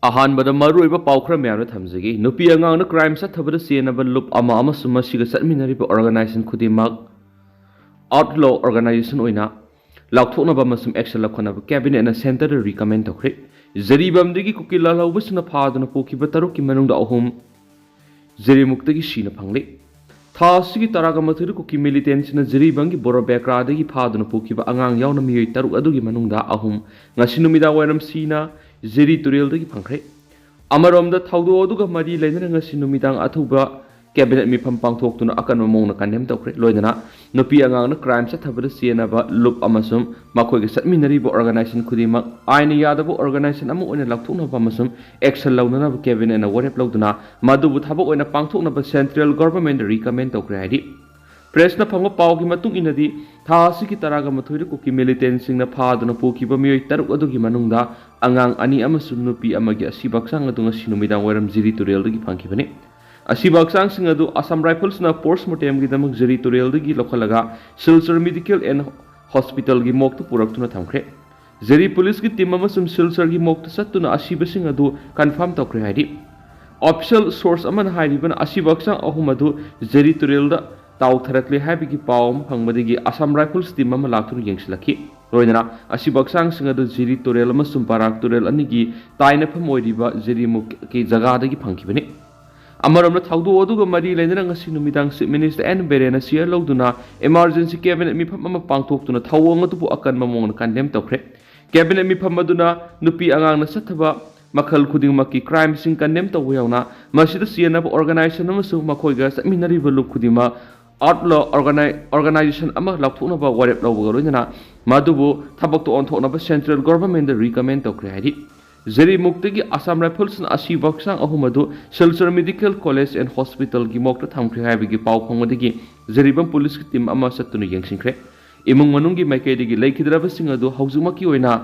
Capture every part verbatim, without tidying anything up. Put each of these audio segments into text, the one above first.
ꯑꯍꯥꯟꯕꯗ ꯃꯔꯨꯑꯣꯏꯕ ꯄꯥꯎ ꯈꯔ ꯃꯌꯥꯝꯗ ꯊꯝꯖꯒꯦ꯫ ꯅꯨꯄꯤ ꯑꯉꯥꯡꯅ ꯀ꯭ꯔꯥꯏꯝ ꯆꯠꯊꯕꯗ ꯆꯦꯟꯅꯕ ꯂꯨꯞ ꯑꯃ ꯑꯃꯁꯨꯡ ꯃꯁꯤꯒ ꯆꯠꯃꯤꯟꯅꯔꯤꯕ ꯑꯣꯔꯒꯅꯥꯏꯖꯦꯁꯟ ꯈꯨꯗꯤꯡꯃꯛ ꯑꯥꯎꯠꯂꯣ ꯑꯣꯔꯒꯅꯥꯏꯖꯦꯁꯟ ꯑꯣꯏꯅ ꯂꯥꯎꯊꯣꯛꯅꯕ ꯑꯃꯁꯨꯡ ꯑꯦꯛꯁꯟ ꯂꯧꯈꯠꯅꯕ ꯀꯦꯕꯤꯅꯦꯠꯅ ꯁꯦꯟꯇꯔꯗ ꯔꯤꯀꯃꯦꯟ ꯇꯧꯈ꯭ꯔꯦ꯫ ꯖꯤꯔꯤꯕꯥꯝꯗꯒꯤ ꯀꯨꯀꯤ ꯂꯥꯜꯍꯧꯕꯁꯤꯡꯅ ꯐꯥꯗꯨꯅ ꯄꯨꯈꯤꯕ ꯇꯔꯨꯛꯀꯤ ꯃꯅꯨꯡꯗ ꯑꯍꯨꯝ ꯖꯤꯔꯤꯃꯨꯛꯇꯒꯤ ꯁꯤꯅ ꯐꯪꯂꯦ꯫ ꯊꯥ ꯑꯁꯤꯒꯤ ꯇꯔꯥꯒ ꯃꯥꯊꯣꯏꯗ ꯀꯨꯀꯤ ꯃꯤꯂꯤꯇꯦꯟꯁꯤꯡꯅ ꯖꯤꯔꯤꯕꯥꯝꯒꯤ ꯕꯣꯔꯣꯕꯦꯀ꯭ꯔꯥꯗꯒꯤ ꯐꯥꯗꯨꯅ ꯄꯨꯈꯤꯕ ꯑꯉꯥꯡ ꯌꯥꯎꯅ ꯃꯤꯑꯣꯏ ꯇꯔꯨꯛ ꯑꯗꯨꯒꯤ ꯃꯅꯨꯡꯗ ꯑꯍꯨꯝ ꯉꯁꯤ ꯅꯨꯃꯤꯗꯥꯡ ꯋꯥꯏꯔꯝ ꯁꯤꯅ ꯖꯤꯔꯤ ꯇꯨꯔꯦꯜꯗꯒꯤ ꯐꯪꯈ꯭ꯔꯦ꯫ ꯑꯃꯔꯣꯝꯗ ꯊꯧꯗꯣꯛ ꯑꯗꯨꯒ ꯃꯔꯤ ꯂꯩꯅꯅ ꯉꯁꯤ ꯅꯨꯃꯤꯗꯥꯡ ꯑꯊꯨꯕ ꯀꯦꯕꯤꯅꯦꯠ ꯃꯤꯐꯝ ꯄꯥꯡꯊꯣꯛꯇꯨꯅ ꯑꯀꯟꯕ ꯃꯑꯣꯡꯗ ꯀꯟꯗꯦꯝ ꯇꯧꯈ꯭ꯔꯦ꯫ ꯂꯣꯏꯅꯅ ꯅꯨꯄꯤ ꯑꯉꯥꯡꯅ ꯀ꯭ꯔꯥꯏꯝ ꯆꯠꯊꯕꯗ ꯆꯦꯟꯅꯕ ꯂꯨꯞ ꯑꯃꯁꯨꯡ ꯃꯈꯣꯏꯒ ꯆꯠꯃꯤꯟꯅꯔꯤꯕ ꯑꯣꯔꯒꯅꯥꯏꯖꯦꯁꯟ ꯈꯨꯗꯤꯡꯃꯛ ꯑꯥꯏꯟꯅ ꯌꯥꯗꯕ ꯑꯣꯔꯒꯅꯥꯏꯖꯦꯁꯟ ꯑꯃ ꯑꯣꯏꯅ ꯂꯥꯎꯊꯣꯛꯅꯕ ꯑꯃꯁꯨꯡ ꯑꯦꯛꯁꯟ ꯂꯧꯅꯅꯕ ꯀꯦꯕꯤꯅꯦꯠꯅ ꯋꯥꯔꯦꯞ ꯂꯧꯗꯨꯅ ꯃꯗꯨꯕꯨ ꯊꯕꯛ ꯑꯣꯏꯅ ꯄꯥꯡꯊꯣꯛꯅꯕ ꯁꯦꯟꯇ꯭ꯔꯦꯜ ꯒꯣꯚꯔꯟꯃꯦꯟꯠꯗ ꯔꯤꯀꯃꯦꯟ ꯇꯧꯈ꯭ꯔꯦ ꯍꯥꯏꯔꯤ꯫ ꯄ꯭ꯔꯦꯁꯅ ꯐꯪꯕ ꯄꯥꯎꯒꯤ ꯃꯇꯨꯡ ꯏꯟꯅꯗꯤ, ꯊꯥ ꯑꯁꯤꯒꯤ ꯇꯔꯥꯒ ꯃꯥꯊꯣꯏꯗ ꯀꯨꯀꯤ ꯃꯤꯂꯤꯇꯦꯟꯁꯤꯡꯅ ꯐꯥꯗꯨꯅ ꯄꯨꯈꯤꯕ ꯃꯤꯑꯣꯏ ꯇꯔꯨꯛ ꯑꯗꯨꯒꯤ ꯃꯅꯨꯡꯗ ꯑꯉꯥꯡ ꯑꯅꯤ ꯑꯃꯁꯨꯡ ꯅꯨꯄꯤ ꯑꯃꯒꯤ ꯑꯁꯤꯕ ꯍꯛꯆꯥꯡ ꯑꯗꯨ ꯉꯁꯤ ꯅꯨꯃꯤꯗꯥꯡ ꯋꯥꯏꯔꯝ ꯖꯤꯔꯤ ꯇꯨꯔꯦꯜꯗꯒꯤ ꯐꯪꯈꯤꯕꯅꯤ꯫ ꯑꯁꯤꯕ ꯍꯛꯆꯥꯡꯁꯤꯡ ꯑꯗꯨ ꯑꯁꯥꯝ ꯔꯥꯏꯐꯜꯁꯅ ꯄꯣꯁꯃꯣꯔꯇꯦꯝꯒꯤꯗꯃꯛ ꯖꯤꯔꯤ ꯇꯨꯔꯦꯜꯗꯒꯤ ꯂꯧꯈꯠꯂꯒ ꯁꯤꯜꯆꯔ ꯃꯦꯗꯤꯀꯦꯜ ꯑꯦꯟ ꯍꯣꯁꯄꯤꯇꯥꯜꯒꯤ ꯃꯣꯔꯒꯇ ꯄꯨꯔꯛꯇꯨꯅ ꯊꯝꯈ꯭ꯔꯦ꯫ ꯖꯤꯔꯤ ꯄꯨꯂꯤꯁꯀꯤ ꯇꯤꯝ ꯑꯃꯁꯨꯡ ꯁꯤꯜꯆꯔꯒꯤ ꯃꯣꯔꯒꯇ ꯆꯠꯇꯨꯅ ꯑꯁꯤꯕꯁꯤꯡ ꯑꯗꯨ ꯀꯟꯐꯥꯔꯝ ꯇꯧꯈ꯭ꯔꯦ ꯍꯥꯏꯔꯤ꯫ ꯑꯣꯐꯤꯁꯤꯌꯦꯜ ꯁꯣꯔꯁ ꯑꯃꯅ ꯍꯥꯏꯔꯤꯕꯅ ꯑꯁꯤꯕ ꯍꯛꯆꯥꯡ ꯑꯍꯨꯝ ꯑꯗꯨ ꯖꯤꯔꯤ ꯇꯨꯔꯦꯜꯗ ꯇꯥꯎꯊꯔꯛꯂꯦ ꯍꯥꯏꯕꯒꯤ ꯄꯥꯎ ꯑꯃ ꯐꯪꯕꯗꯒꯤ ꯑꯁꯥꯝ ꯔꯥꯏꯐꯜꯁ ꯇꯤꯝ ꯑꯃ ꯂꯥꯛꯇꯨꯅ ꯌꯦꯡꯁꯤꯜꯂꯛꯈꯤ꯫ ꯂꯣꯏꯅꯅ ꯑꯁꯤꯕ ꯍꯛꯆꯥꯡꯁꯤꯡ ꯑꯗꯨ ꯖꯤꯔꯤ ꯇꯨꯔꯦꯜ ꯑꯃꯁꯨꯡ ꯕꯔꯥꯛ ꯇꯨꯔꯦꯜ ꯑꯅꯤꯒꯤ ꯇꯥꯏꯅꯐꯝ ꯑꯣꯏꯔꯤꯕ ꯖꯤꯔꯤꯃꯨꯛꯀꯤ ꯖꯒꯥꯗꯒꯤ ꯐꯪꯈꯤꯕꯅꯤ꯫ ꯑꯃꯔꯣꯝꯗ ꯊꯧꯗꯣꯛ ꯑꯗꯨꯒ ꯃꯔꯤ ꯂꯩꯅꯅ ꯉꯁꯤ ꯅꯨꯃꯤꯗꯥꯡ ꯆꯤꯐ ꯃꯤꯅꯤꯁꯇꯔ ꯑꯦꯟ ꯕꯤꯔꯦꯟꯅ ꯆꯤꯌꯔ ꯂꯧꯗꯨꯅ ꯏꯃꯥꯔꯖꯦꯟꯁꯤ ꯀꯦꯕꯤꯅꯦꯠ ꯃꯤꯐꯝ ꯑꯃ ꯄꯥꯡꯊꯣꯛꯇꯨꯅ ꯊꯧꯑꯣꯡ ꯑꯗꯨꯕꯨ ꯑꯀꯟꯕ ꯃꯑꯣꯡꯗ ꯀꯟꯗꯦꯝ ꯇꯧꯈ꯭ꯔꯦ꯫ ꯀꯦꯕꯤꯅꯦꯠ ꯃꯤꯐꯝ ꯑꯗꯨꯅ ꯅꯨꯄꯤ ꯑꯉꯥꯡꯅ ꯆꯠꯊꯕ ꯃꯈꯜ ꯈꯨꯗꯤꯡꯃꯛꯀꯤ ꯀ꯭ꯔꯥꯏꯝꯁꯤꯡ ꯀꯟꯗꯦꯝ ꯇꯧꯕ ꯌꯥꯎꯅ ꯃꯁꯤꯗ ꯆꯦꯟꯅꯕ ꯑꯣꯔꯒꯅꯥꯏꯖꯦꯁꯟ ꯑꯃꯁꯨꯡ ꯃꯈꯣꯏꯒ ꯆꯠꯃꯤꯟꯅꯔꯤꯕ ꯂꯨꯞ ꯈꯨꯗꯤꯡꯃꯛ ꯑꯥꯎꯠꯂꯣ ꯑꯣꯔꯒꯅꯥꯏ-, ꯑꯣꯔꯒꯅꯥꯏꯖꯦꯁꯟ ꯑꯃ ꯂꯥꯎꯊꯣꯛꯅꯕ ꯋꯥꯔꯦꯞ ꯂꯧꯕꯒ ꯂꯣꯏꯅꯅ ꯃꯗꯨꯕꯨ ꯊꯕꯛꯇ ꯑꯣꯟꯊꯣꯛꯅꯕ ꯁꯦꯟꯇ꯭ꯔꯦꯜ ꯒꯣꯚꯔꯟꯃꯦꯟꯠꯗ ꯔꯤꯀꯃꯦꯟ ꯇꯧꯈ꯭ꯔꯦ ꯍꯥꯏꯔꯤ꯫ ꯖꯤꯔꯤꯃꯨꯛꯇꯒꯤ ꯑꯁꯥꯝ ꯔꯥꯏꯐꯜꯁꯅ ꯑꯁꯤꯕ ꯍꯛꯆꯥꯡ ꯑꯍꯨꯝ ꯑꯗꯨ ꯁꯤꯜꯆꯔ ꯃꯦꯗꯤꯀꯦꯜ ꯀꯣꯂꯦꯖ ꯑꯦꯟ ꯍꯣꯁꯄꯤꯇꯥꯜꯒꯤ ꯃꯣꯔꯒꯇ ꯊꯝꯈ꯭ꯔꯦ ꯍꯥꯏꯕꯒꯤ ꯄꯥꯎ ꯐꯪꯕꯗꯒꯤ ꯖꯤꯔꯤꯕꯥꯝ ꯄꯨꯂꯤꯁꯀꯤ ꯇꯤꯝ ꯑꯃ ꯆꯠꯇꯨꯅ ꯌꯦꯡꯁꯤꯟꯈ꯭ꯔꯦ꯫ ꯏꯃꯨꯡ ꯃꯅꯨꯡꯒꯤ ꯃꯥꯏꯀꯩꯗꯒꯤ ꯂꯩꯈꯤꯗ꯭ꯔꯕꯁꯤꯡ ꯑꯗꯨ ꯍꯧꯖꯤꯛꯃꯛꯀꯤ ꯑꯣꯏꯅ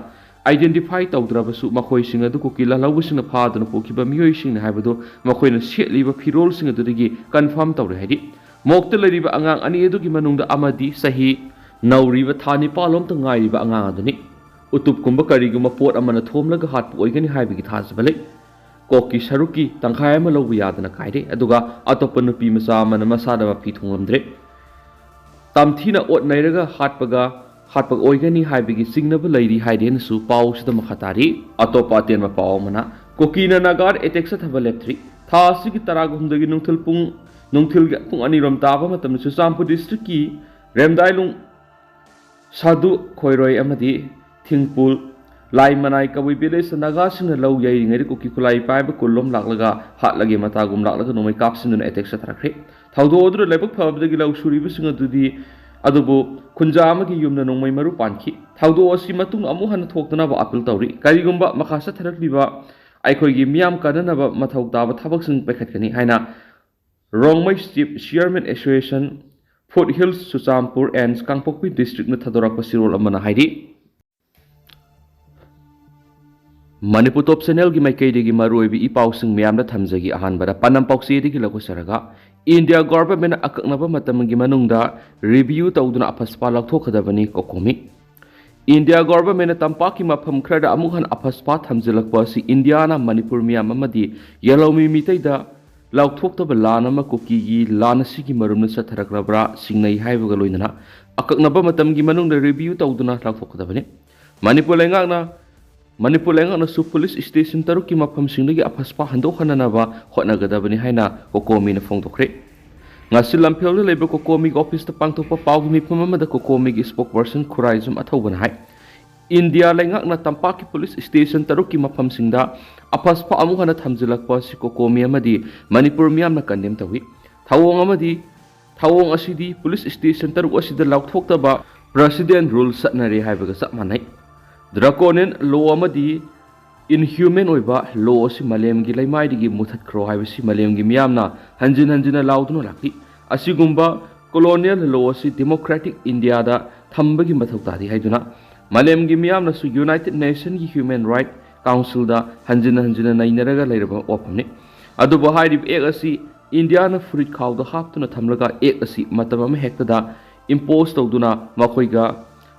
ꯑꯥꯏꯗꯦꯟꯇꯤꯐꯥꯏ ꯇꯧꯗ꯭ꯔꯕꯁꯨ ꯃꯈꯣꯏꯁꯤꯡ ꯑꯗꯨ ꯀꯨꯀꯤ ꯂꯥꯜꯍꯧꯕꯁꯤꯡꯅ ꯐꯥꯗꯨꯅ ꯄꯨꯈꯤꯕ ꯃꯤꯑꯣꯏꯁꯤꯡꯅꯤ ꯍꯥꯏꯕꯗꯨ ꯃꯈꯣꯏꯅ ꯁꯦꯠꯂꯤꯕ ꯐꯤꯔꯣꯜꯁꯤꯡ ꯑꯗꯨꯗꯒꯤ ꯀꯟꯐꯥꯔꯝ ꯇꯧꯔꯦ ꯍꯥꯏꯔꯤ꯫ ꯃꯣꯔꯒꯇ ꯂꯩꯔꯤꯕ ꯑꯉꯥꯡ ꯑꯅꯤ ꯑꯗꯨꯒꯤ ꯃꯅꯨꯡꯗ ꯑꯃꯗꯤ ꯆꯍꯤ ꯅꯧꯔꯤꯕ ꯊꯥ ꯅꯤꯄꯥꯜ ꯂꯣꯝꯇ ꯉꯥꯏꯔꯤꯕ ꯑꯉꯥꯡ ꯑꯗꯨꯅꯤ꯫ ꯎꯇꯨꯞꯀꯨꯝꯕ ꯀꯔꯤꯒꯨꯝꯕ ꯄꯣꯠ ꯑꯃꯅ ꯊꯣꯝꯂꯒ ꯍꯥꯠꯄ ꯑꯣꯏꯒꯅꯤ ꯍꯥꯏꯕꯒꯤ ꯊꯥꯖꯕ ꯂꯩ꯫ ꯀꯣꯛꯀꯤ ꯁꯔꯨꯛꯀꯤ ꯇꯪꯈꯥꯏ ꯑꯃ ꯂꯧꯕ ꯌꯥꯗꯅ ꯀꯥꯏꯔꯦ, ꯑꯗꯨꯒ ꯑꯇꯣꯞꯄ ꯅꯨꯄꯤ ꯃꯆꯥ ꯑꯃꯅ ꯃꯁꯥꯗ ꯃꯐꯤ ꯊꯣꯡꯂꯝꯗ꯭ꯔꯦ꯫ ꯇꯝꯊꯤꯅ ꯑꯣꯠ ꯅꯩꯔꯒ ꯍꯥꯠꯄꯒ ꯍꯥꯠꯄ ꯑꯣꯏꯒꯅꯤ ꯍꯥꯏꯕꯒꯤ ꯆꯤꯡꯅꯕ ꯂꯩꯔꯤ ꯍꯥꯏꯗꯦꯅꯁꯨ ꯄꯥꯎꯁꯤꯗ ꯃꯈꯥ ꯇꯥꯔꯤ꯫ ꯑꯇꯣꯞꯄ ꯑꯇꯦꯟꯕ ꯄꯥꯎ ꯑꯃꯅ, ꯀꯨꯀꯤꯅ ꯅꯥꯒꯥꯗ ꯑꯦꯇꯦꯛ ꯆꯠꯊꯕ ꯂꯦꯞꯇ꯭ꯔꯤ꯫ ꯊꯥ ꯑꯁꯤꯒꯤ ꯇꯔꯥꯒꯍꯨꯝꯗꯣꯏꯒꯤ ꯅꯨꯡꯊꯤꯜ ꯄꯨꯡ ꯅꯨꯡꯊꯤꯜꯒꯤ ꯄꯨꯡ ꯑꯅꯤꯔꯣꯝ ꯇꯥꯕ ꯃꯇꯝꯗ ꯆꯨꯔꯆꯥꯟꯄꯨꯔ ꯗꯤꯁꯇ꯭ꯔꯤꯛꯀꯤ ꯔꯦꯝꯗꯥꯏꯂꯨꯡ ꯁꯥꯗꯨ ꯈꯣꯏꯔꯣꯏ ꯑꯃꯗꯤ ꯊꯤꯡꯄꯨꯜ ꯂꯥꯏ ꯃꯅꯥꯏ ꯀꯕꯨꯏ ꯚꯤꯂꯦꯖꯇ ꯅꯥꯒꯥꯁꯤꯡꯅ ꯂꯧ ꯌꯩꯔꯤꯉꯩꯗ ꯀꯨꯀꯤ ꯈꯨꯠꯂꯥꯏ ꯄꯥꯏꯕ ꯀꯨꯟꯂꯣꯝ ꯂꯥꯛꯂꯒ ꯍꯥꯠꯂꯒꯦ ꯃꯇꯥꯒꯨꯝ ꯂꯥꯛꯂꯒ ꯅꯣꯡꯃꯩ ꯀꯥꯞꯁꯤꯟꯗꯨꯅ ꯑꯦꯇꯦꯛ ꯆꯠꯊꯔꯛꯈ꯭ꯔꯦ꯫ ꯊꯧꯗꯣꯛ ꯑꯗꯨꯗ ꯂꯥꯏꯕꯛ ꯐꯕꯗꯒꯤ ꯂꯧ ꯁꯨꯔꯤꯕꯁꯤꯡ ꯑꯗꯨꯗꯤ ꯑꯗꯨꯕꯨ ꯈꯨꯟꯖꯥ ꯑꯃꯒꯤ ꯌꯨꯝꯗ ꯅꯣꯡꯃꯩ ꯃꯔꯨ ꯄꯥꯟꯈꯤ꯫ ꯊꯧꯗꯣꯛ ꯑꯁꯤ ꯃꯇꯨꯡ ꯑꯃꯨꯛ ꯍꯟꯅ ꯊꯣꯛꯇꯅꯕ ꯑꯄꯤꯜ ꯇꯧꯔꯤ꯫ ꯀꯔꯤꯒꯨꯝꯕ ꯃꯈꯥ ꯆꯠꯊꯔꯛꯂꯤꯕ ꯑꯩꯈꯣꯏꯒꯤ ꯃꯤꯌꯥꯝ ꯀꯥꯟꯅꯅꯕ ꯃꯊꯧ ꯇꯥꯕ ꯊꯕꯛꯁꯤꯡ ꯄꯥꯏꯈꯠꯀꯅꯤ ꯍꯥꯏꯅ Rongmei state chairman association, foothills Churachandpur and Kangpokpi ꯗꯤꯁꯇ꯭ꯔꯤꯛꯅ ꯊꯥꯗꯣꯔꯛꯄ ꯆꯦꯔꯣꯜ ꯑꯃꯅ ꯍꯥꯏꯔꯤ꯫ ꯃꯅꯤꯄꯨꯔ ꯇꯣꯞ ꯆꯦꯅꯦꯜꯒꯤ ꯃꯥꯏꯀꯩꯗꯒꯤ ꯃꯔꯨꯑꯣꯏꯕ ꯏ ꯄꯥꯎꯁꯤꯡ ꯃꯌꯥꯝꯗ ꯊꯝꯖꯒꯦ꯫ ꯑꯍꯥꯟꯕꯗ ꯄꯥꯟꯗꯝ ꯄꯥꯎꯆꯦꯗꯒꯤ ꯂꯧꯈꯠꯆꯔꯒ, ꯏꯟꯗꯤꯌꯥ ꯒꯣꯚꯔꯟꯃꯦꯟꯠꯅ ꯑꯀꯛꯅꯕ ꯃꯇꯝꯒꯤ ꯃꯅꯨꯡꯗ ꯔꯤꯚꯤꯌꯨ ꯇꯧꯗꯨꯅ ꯑꯐꯁꯄꯥ ꯂꯧꯊꯣꯛꯀꯗꯕꯅꯤ, ꯀꯣꯀꯣꯃꯤ꯫ ꯏꯟꯗꯤꯌꯥ ꯒꯣꯚꯔꯟꯃꯦꯟꯠꯅ ꯇꯝꯄꯥꯛꯀꯤ ꯃꯐꯝ ꯈꯔꯗ ꯑꯃꯨꯛ ꯍꯟꯅ ꯑꯐꯁꯄꯥ ꯊꯝꯖꯤꯜꯂꯛꯄ ꯑꯁꯤ ꯏꯟꯗꯤꯌꯥꯅ ꯃꯅꯤꯄꯨꯔ ꯃꯤꯌꯥꯝ ꯑꯃꯗꯤ ꯌꯦꯜꯍꯧꯃꯤ ꯃꯤꯇꯩꯗ ꯂꯥꯎꯊꯣꯛꯇꯕ ꯂꯥꯟ ꯑꯃ ꯀꯨꯀꯤꯒꯤ ꯂꯥꯟ ꯑꯁꯤꯒꯤ ꯃꯔꯨꯝꯅ ꯆꯠꯊꯔꯛꯂꯕ꯭ꯔꯥ ꯆꯤꯡꯅꯩ ꯍꯥꯏꯕꯒ ꯂꯣꯏꯅꯅ ꯑꯀꯛꯅꯕ ꯃꯇꯝꯒꯤ ꯃꯅꯨꯡꯗ ꯔꯤꯚꯤꯌꯨ ꯇꯧꯗꯨꯅ ꯂꯥꯎꯊꯣꯛꯀꯗꯕꯅꯤ꯫ ꯃꯅꯤꯄꯨꯔ ꯂꯩꯉꯥꯛꯅ, ꯃꯅꯤꯄꯨꯔ ꯂꯩꯉꯥꯛꯅꯁꯨ ꯄꯨꯂꯤꯁ ꯁ꯭ꯇꯦꯁꯟ ꯇꯔꯨꯛꯀꯤ ꯃꯐꯝꯁꯤꯡꯗꯒꯤ ꯑꯐꯁꯄꯥ ꯍꯟꯗꯣꯛꯍꯟꯅꯅꯕ ꯍꯣꯠꯅꯒꯗꯕꯅꯤ ꯍꯥꯏꯅ ꯀꯣꯀꯣꯃꯤꯅ ꯐꯣꯡꯗꯣꯛꯈ꯭ꯔꯦ꯫ ꯉꯁꯤ ꯂꯝꯐꯦꯜꯗ ꯂꯩꯕ ꯀꯣꯀꯣꯃꯤꯒꯤ ꯑꯣꯐꯤꯁꯇ ꯄꯥꯡꯊꯣꯛꯄ ꯄꯥꯎꯒꯤ ꯃꯤꯐꯝ ꯑꯃꯗ ꯀꯣꯀꯣꯃꯤꯒꯤ ꯁ꯭ꯄꯣꯛꯄꯔꯁꯟ ꯈꯨꯔꯥꯏꯖꯝ ꯑꯊꯧꯕꯅ ꯍꯥꯏ, ꯏꯟꯗꯤꯌꯥ ꯂꯩꯉꯥꯛꯅ ꯇꯝꯄꯥꯛꯀꯤ ꯄꯨꯂꯤꯁ ꯁ꯭ꯇꯦꯁꯟ ꯇꯔꯨꯛꯀꯤ ꯃꯐꯝꯁꯤꯡꯗ ꯑꯐꯁꯄꯥ ꯑꯃꯨꯛ ꯍꯟꯅ ꯊꯝꯖꯤꯜꯂꯛꯄ ꯑꯁꯤ ꯀꯣꯀꯣꯃꯤ ꯑꯃꯗꯤ ꯃꯅꯤꯄꯨꯔ ꯃꯤꯌꯥꯝꯅ ꯀꯟꯗꯦꯝ ꯇꯧꯏ꯫ ꯊꯧꯑꯣꯡ ꯑꯃꯗꯤ, ꯊꯧꯑꯣꯡ ꯑꯁꯤꯗꯤ ꯄꯨꯂꯤꯁ ꯁ꯭ꯇꯦꯁꯟ ꯇꯔꯨꯛ ꯑꯁꯤꯗ ꯂꯥꯎꯊꯣꯛꯇꯕ ꯄ꯭ꯔꯦꯁꯤꯗꯦꯟꯠ ꯔꯨꯜ ꯆꯠꯅꯔꯦ ꯍꯥꯏꯕꯒ ꯆꯞ ꯃꯥꯟꯅꯩ꯫ ꯗ꯭ꯔꯥꯀꯣꯅꯤꯌꯟ ꯂꯣ ꯑꯃꯗꯤ ꯏꯟꯍ꯭ꯌꯨꯃꯦꯟ ꯑꯣꯏꯕ ꯂꯣ ꯑꯁꯤ ꯃꯥꯂꯦꯝꯒꯤ ꯂꯩꯃꯥꯏꯗꯒꯤ ꯃꯨꯊꯠꯈ꯭ꯔꯣ ꯍꯥꯏꯕꯁꯤ ꯃꯥꯂꯦꯝꯒꯤ ꯃꯤꯌꯥꯝꯅ ꯍꯟꯖꯤꯟ ꯍꯟꯖꯤꯟꯅ ꯂꯥꯎꯗꯨꯅ ꯂꯥꯛꯂꯤ꯫ ꯑꯁꯤꯒꯨꯝꯕ ꯀꯣꯂꯣꯅꯤꯌꯦꯜ ꯂꯣ ꯑꯁꯤ ꯗꯦꯃꯣꯀ꯭ꯔꯦꯇꯤꯛ ꯏꯟꯗꯤꯌꯥꯗ ꯊꯝꯕꯒꯤ ꯃꯊꯧ ꯇꯥꯗꯦ ꯍꯥꯏꯗꯨꯅ ꯃꯥꯂꯦꯝꯒꯤ ꯃꯤꯌꯥꯝꯅꯁꯨ ꯌꯨꯅꯥꯏꯇꯦꯗ ꯅꯦꯁꯟꯒꯤ ꯍ꯭ꯌꯨꯃꯦꯟ ꯔꯥꯏꯠ ꯀꯥꯎꯟꯁꯤꯜꯗ ꯍꯟꯖꯤꯟ ꯍꯟꯖꯤꯟꯅ ꯅꯩꯅꯔꯒ ꯂꯩꯔꯕ ꯋꯥꯐꯝꯅꯤ꯫ ꯑꯗꯨꯕꯨ ꯍꯥꯏꯔꯤꯕ ꯑꯦꯛ ꯑꯁꯤ ꯏꯟꯗꯤꯌꯥꯅ ꯐꯨꯔꯤꯠ ꯈꯥꯎꯗ ꯍꯥꯞꯇꯨꯅ ꯊꯝꯂꯒ ꯑꯦꯛ ꯑꯁꯤ ꯃꯇꯝ ꯑꯃ ꯍꯦꯛꯇꯗ ꯏꯝꯄꯣꯖ ꯇꯧꯗꯨꯅ ꯃꯈꯣꯏꯒ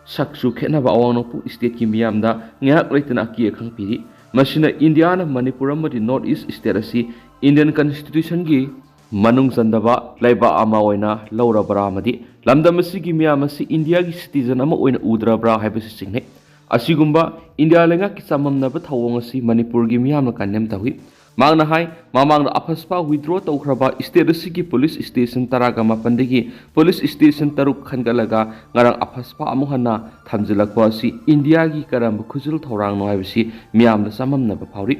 ꯁꯛꯁꯨ ꯈꯦꯠꯅꯕ ꯑꯋꯥꯡ ꯅꯣꯡꯄꯣꯛ stateꯀꯤ ꯃꯤꯌꯥꯝꯗ ꯉꯥꯏꯍꯥꯛ ꯂꯩꯇꯅ ꯑꯀꯤ ꯑꯈꯪ ꯄꯤꯔꯤ꯫ ꯃꯁꯤꯅ ꯏꯟꯗꯤꯌꯥꯅ ꯃꯅꯤꯄꯨꯔ ꯑꯃꯗꯤ North East state ꯑꯁꯤ Indian Constitutionꯒꯤ ꯃꯅꯨꯡ ꯆꯟꯗꯕ ꯂꯩꯕꯥꯛ ꯑꯃ ꯑꯣꯏꯅ ꯂꯧꯔꯕ꯭ꯔꯥ ꯑꯃꯗꯤ ꯂꯝꯗꯝ ꯑꯁꯤꯒꯤ ꯃꯤꯌꯥꯝ ꯑꯁꯤ ꯏꯟꯗꯤꯌꯥꯒꯤ citizen ꯑꯃ ꯑꯣꯏꯅ ꯎꯗ꯭ꯔꯕ꯭ꯔꯥ ꯍꯥꯏꯕꯁꯤ ꯆꯤꯡꯅꯩ꯫ ꯑꯁꯤꯒꯨꯝꯕ ꯏꯟꯗꯤꯌꯥ ꯂꯩꯉꯥꯛꯀꯤ ꯆꯃꯝꯅꯕ ꯊꯧꯑꯣꯡ ꯑꯁꯤ ꯃꯅꯤꯄꯨꯔꯒꯤ ꯃꯤꯌꯥꯝꯅ condemn ꯇꯧꯏ꯫ ꯃꯍꯥꯛꯅ ꯍꯥꯏ, ꯃꯃꯥꯡꯗ ꯑꯐꯁꯄꯥ withdraw ꯇꯧꯈ꯭ꯔꯕ state ꯑꯁꯤꯒꯤ police station ꯇꯔꯥꯒ ꯃꯥꯄꯟꯗꯒꯤ police station ꯇꯔꯨꯛ ꯈꯟꯒꯠꯂꯒ ꯉꯔꯥꯡ ꯑꯐꯁꯄꯥ ꯑꯃꯨꯛ ꯍꯟꯅ ꯊꯝꯖꯤꯜꯂꯛꯄ ꯑꯁꯤ ꯏꯟꯗꯤꯌꯥꯒꯤ ꯀꯔꯝꯕ ꯈꯨꯖꯤꯜ ꯊꯧꯔꯥꯡꯅꯣ ꯍꯥꯏꯕꯁꯤ ꯃꯤꯌꯥꯝꯗ ꯆꯃꯝꯅꯕ ꯐꯥꯎꯔꯤ꯫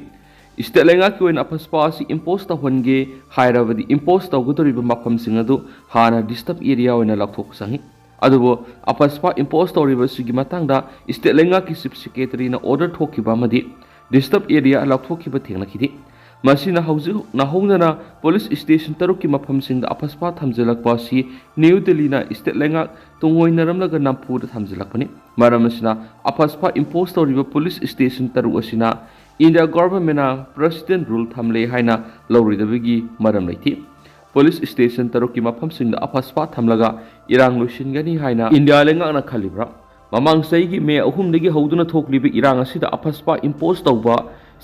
State ꯂꯩꯉꯥꯛꯀꯤ ꯑꯣꯏꯅ ꯑꯐꯁꯄꯥ ꯑꯁꯤ impose ꯇꯧꯍꯟꯒꯦ ꯍꯥꯏꯔꯕꯗꯤ impose ꯇꯧꯒꯗꯧꯔꯤꯕ ꯃꯐꯝꯁꯤꯡ ꯑꯗꯨ ꯍꯥꯟꯅ disturb area ꯑꯣꯏꯅ ꯂꯥꯎꯊꯣꯛꯄ ꯆꯪꯏ꯫ ꯑꯗꯨꯕꯨ ꯑꯐꯁꯄꯥ impose ꯇꯧꯔꯤꯕ ꯑꯁꯤꯒꯤ ꯃꯇꯥꯡꯗ state ꯂꯩꯉꯥꯛꯀꯤ chief secretaryꯅ order ꯊꯣꯛꯈꯤꯕ ꯑꯃꯗꯤ disturb area ꯂꯥꯎꯊꯣꯛꯈꯤꯕ ꯊꯦꯡꯅꯈꯤꯗꯦ꯫ ꯃꯁꯤꯅ ꯍꯧꯖꯤꯛ ꯅꯧꯍꯧꯅꯅ police station ꯇꯔꯨꯛꯀꯤ ꯃꯐꯝꯁꯤꯡꯗ ꯑꯐꯁꯄꯥ ꯊꯝꯖꯤꯜꯂꯛꯄ ꯑꯁꯤ ꯅ꯭ꯌꯨ ꯗꯤꯜꯂꯤꯅ state ꯂꯩꯉꯥꯛ ꯇꯨꯡꯑꯣꯏꯅꯔꯝꯂꯒ ꯅꯝꯐꯨꯗ ꯊꯝꯖꯤꯜꯂꯛꯄꯅꯤ꯫ ꯃꯔꯝ ꯑꯁꯤꯅ ꯑꯐꯁꯄꯥ impose ꯇꯧꯔꯤꯕ police station ꯇꯔꯨꯛ ꯑꯁꯤꯅ India governmentꯅ president rule ꯊꯝꯂꯦ ꯍꯥꯏꯅ ꯂꯧꯔꯣꯏꯗꯕꯒꯤ ꯃꯔꯝ ꯂꯩꯇꯦ꯫ Police station ꯇꯔꯨꯛꯀꯤ ꯃꯐꯝꯁꯤꯡꯗ ꯑꯐꯁꯄꯥ ꯊꯝꯂꯒ ꯏꯔꯥꯡ ꯂꯣꯏꯁꯤꯟꯒꯅꯤ ꯍꯥꯏꯅ ꯏꯟꯗꯤꯌꯥ ꯂꯩꯉꯥꯛꯅ ꯈꯜꯂꯤꯕ꯭ꯔꯥ? ꯃꯃꯥꯡ ꯆꯍꯤꯒꯤ ꯃꯦ ꯑꯍꯨꯝꯗꯒꯤ ꯍꯧꯗꯨꯅ ꯊꯣꯛꯂꯤꯕ ꯏꯔꯥꯡ ꯑꯁꯤꯗ ꯑꯐꯁꯄꯥ impose ꯇꯧꯕ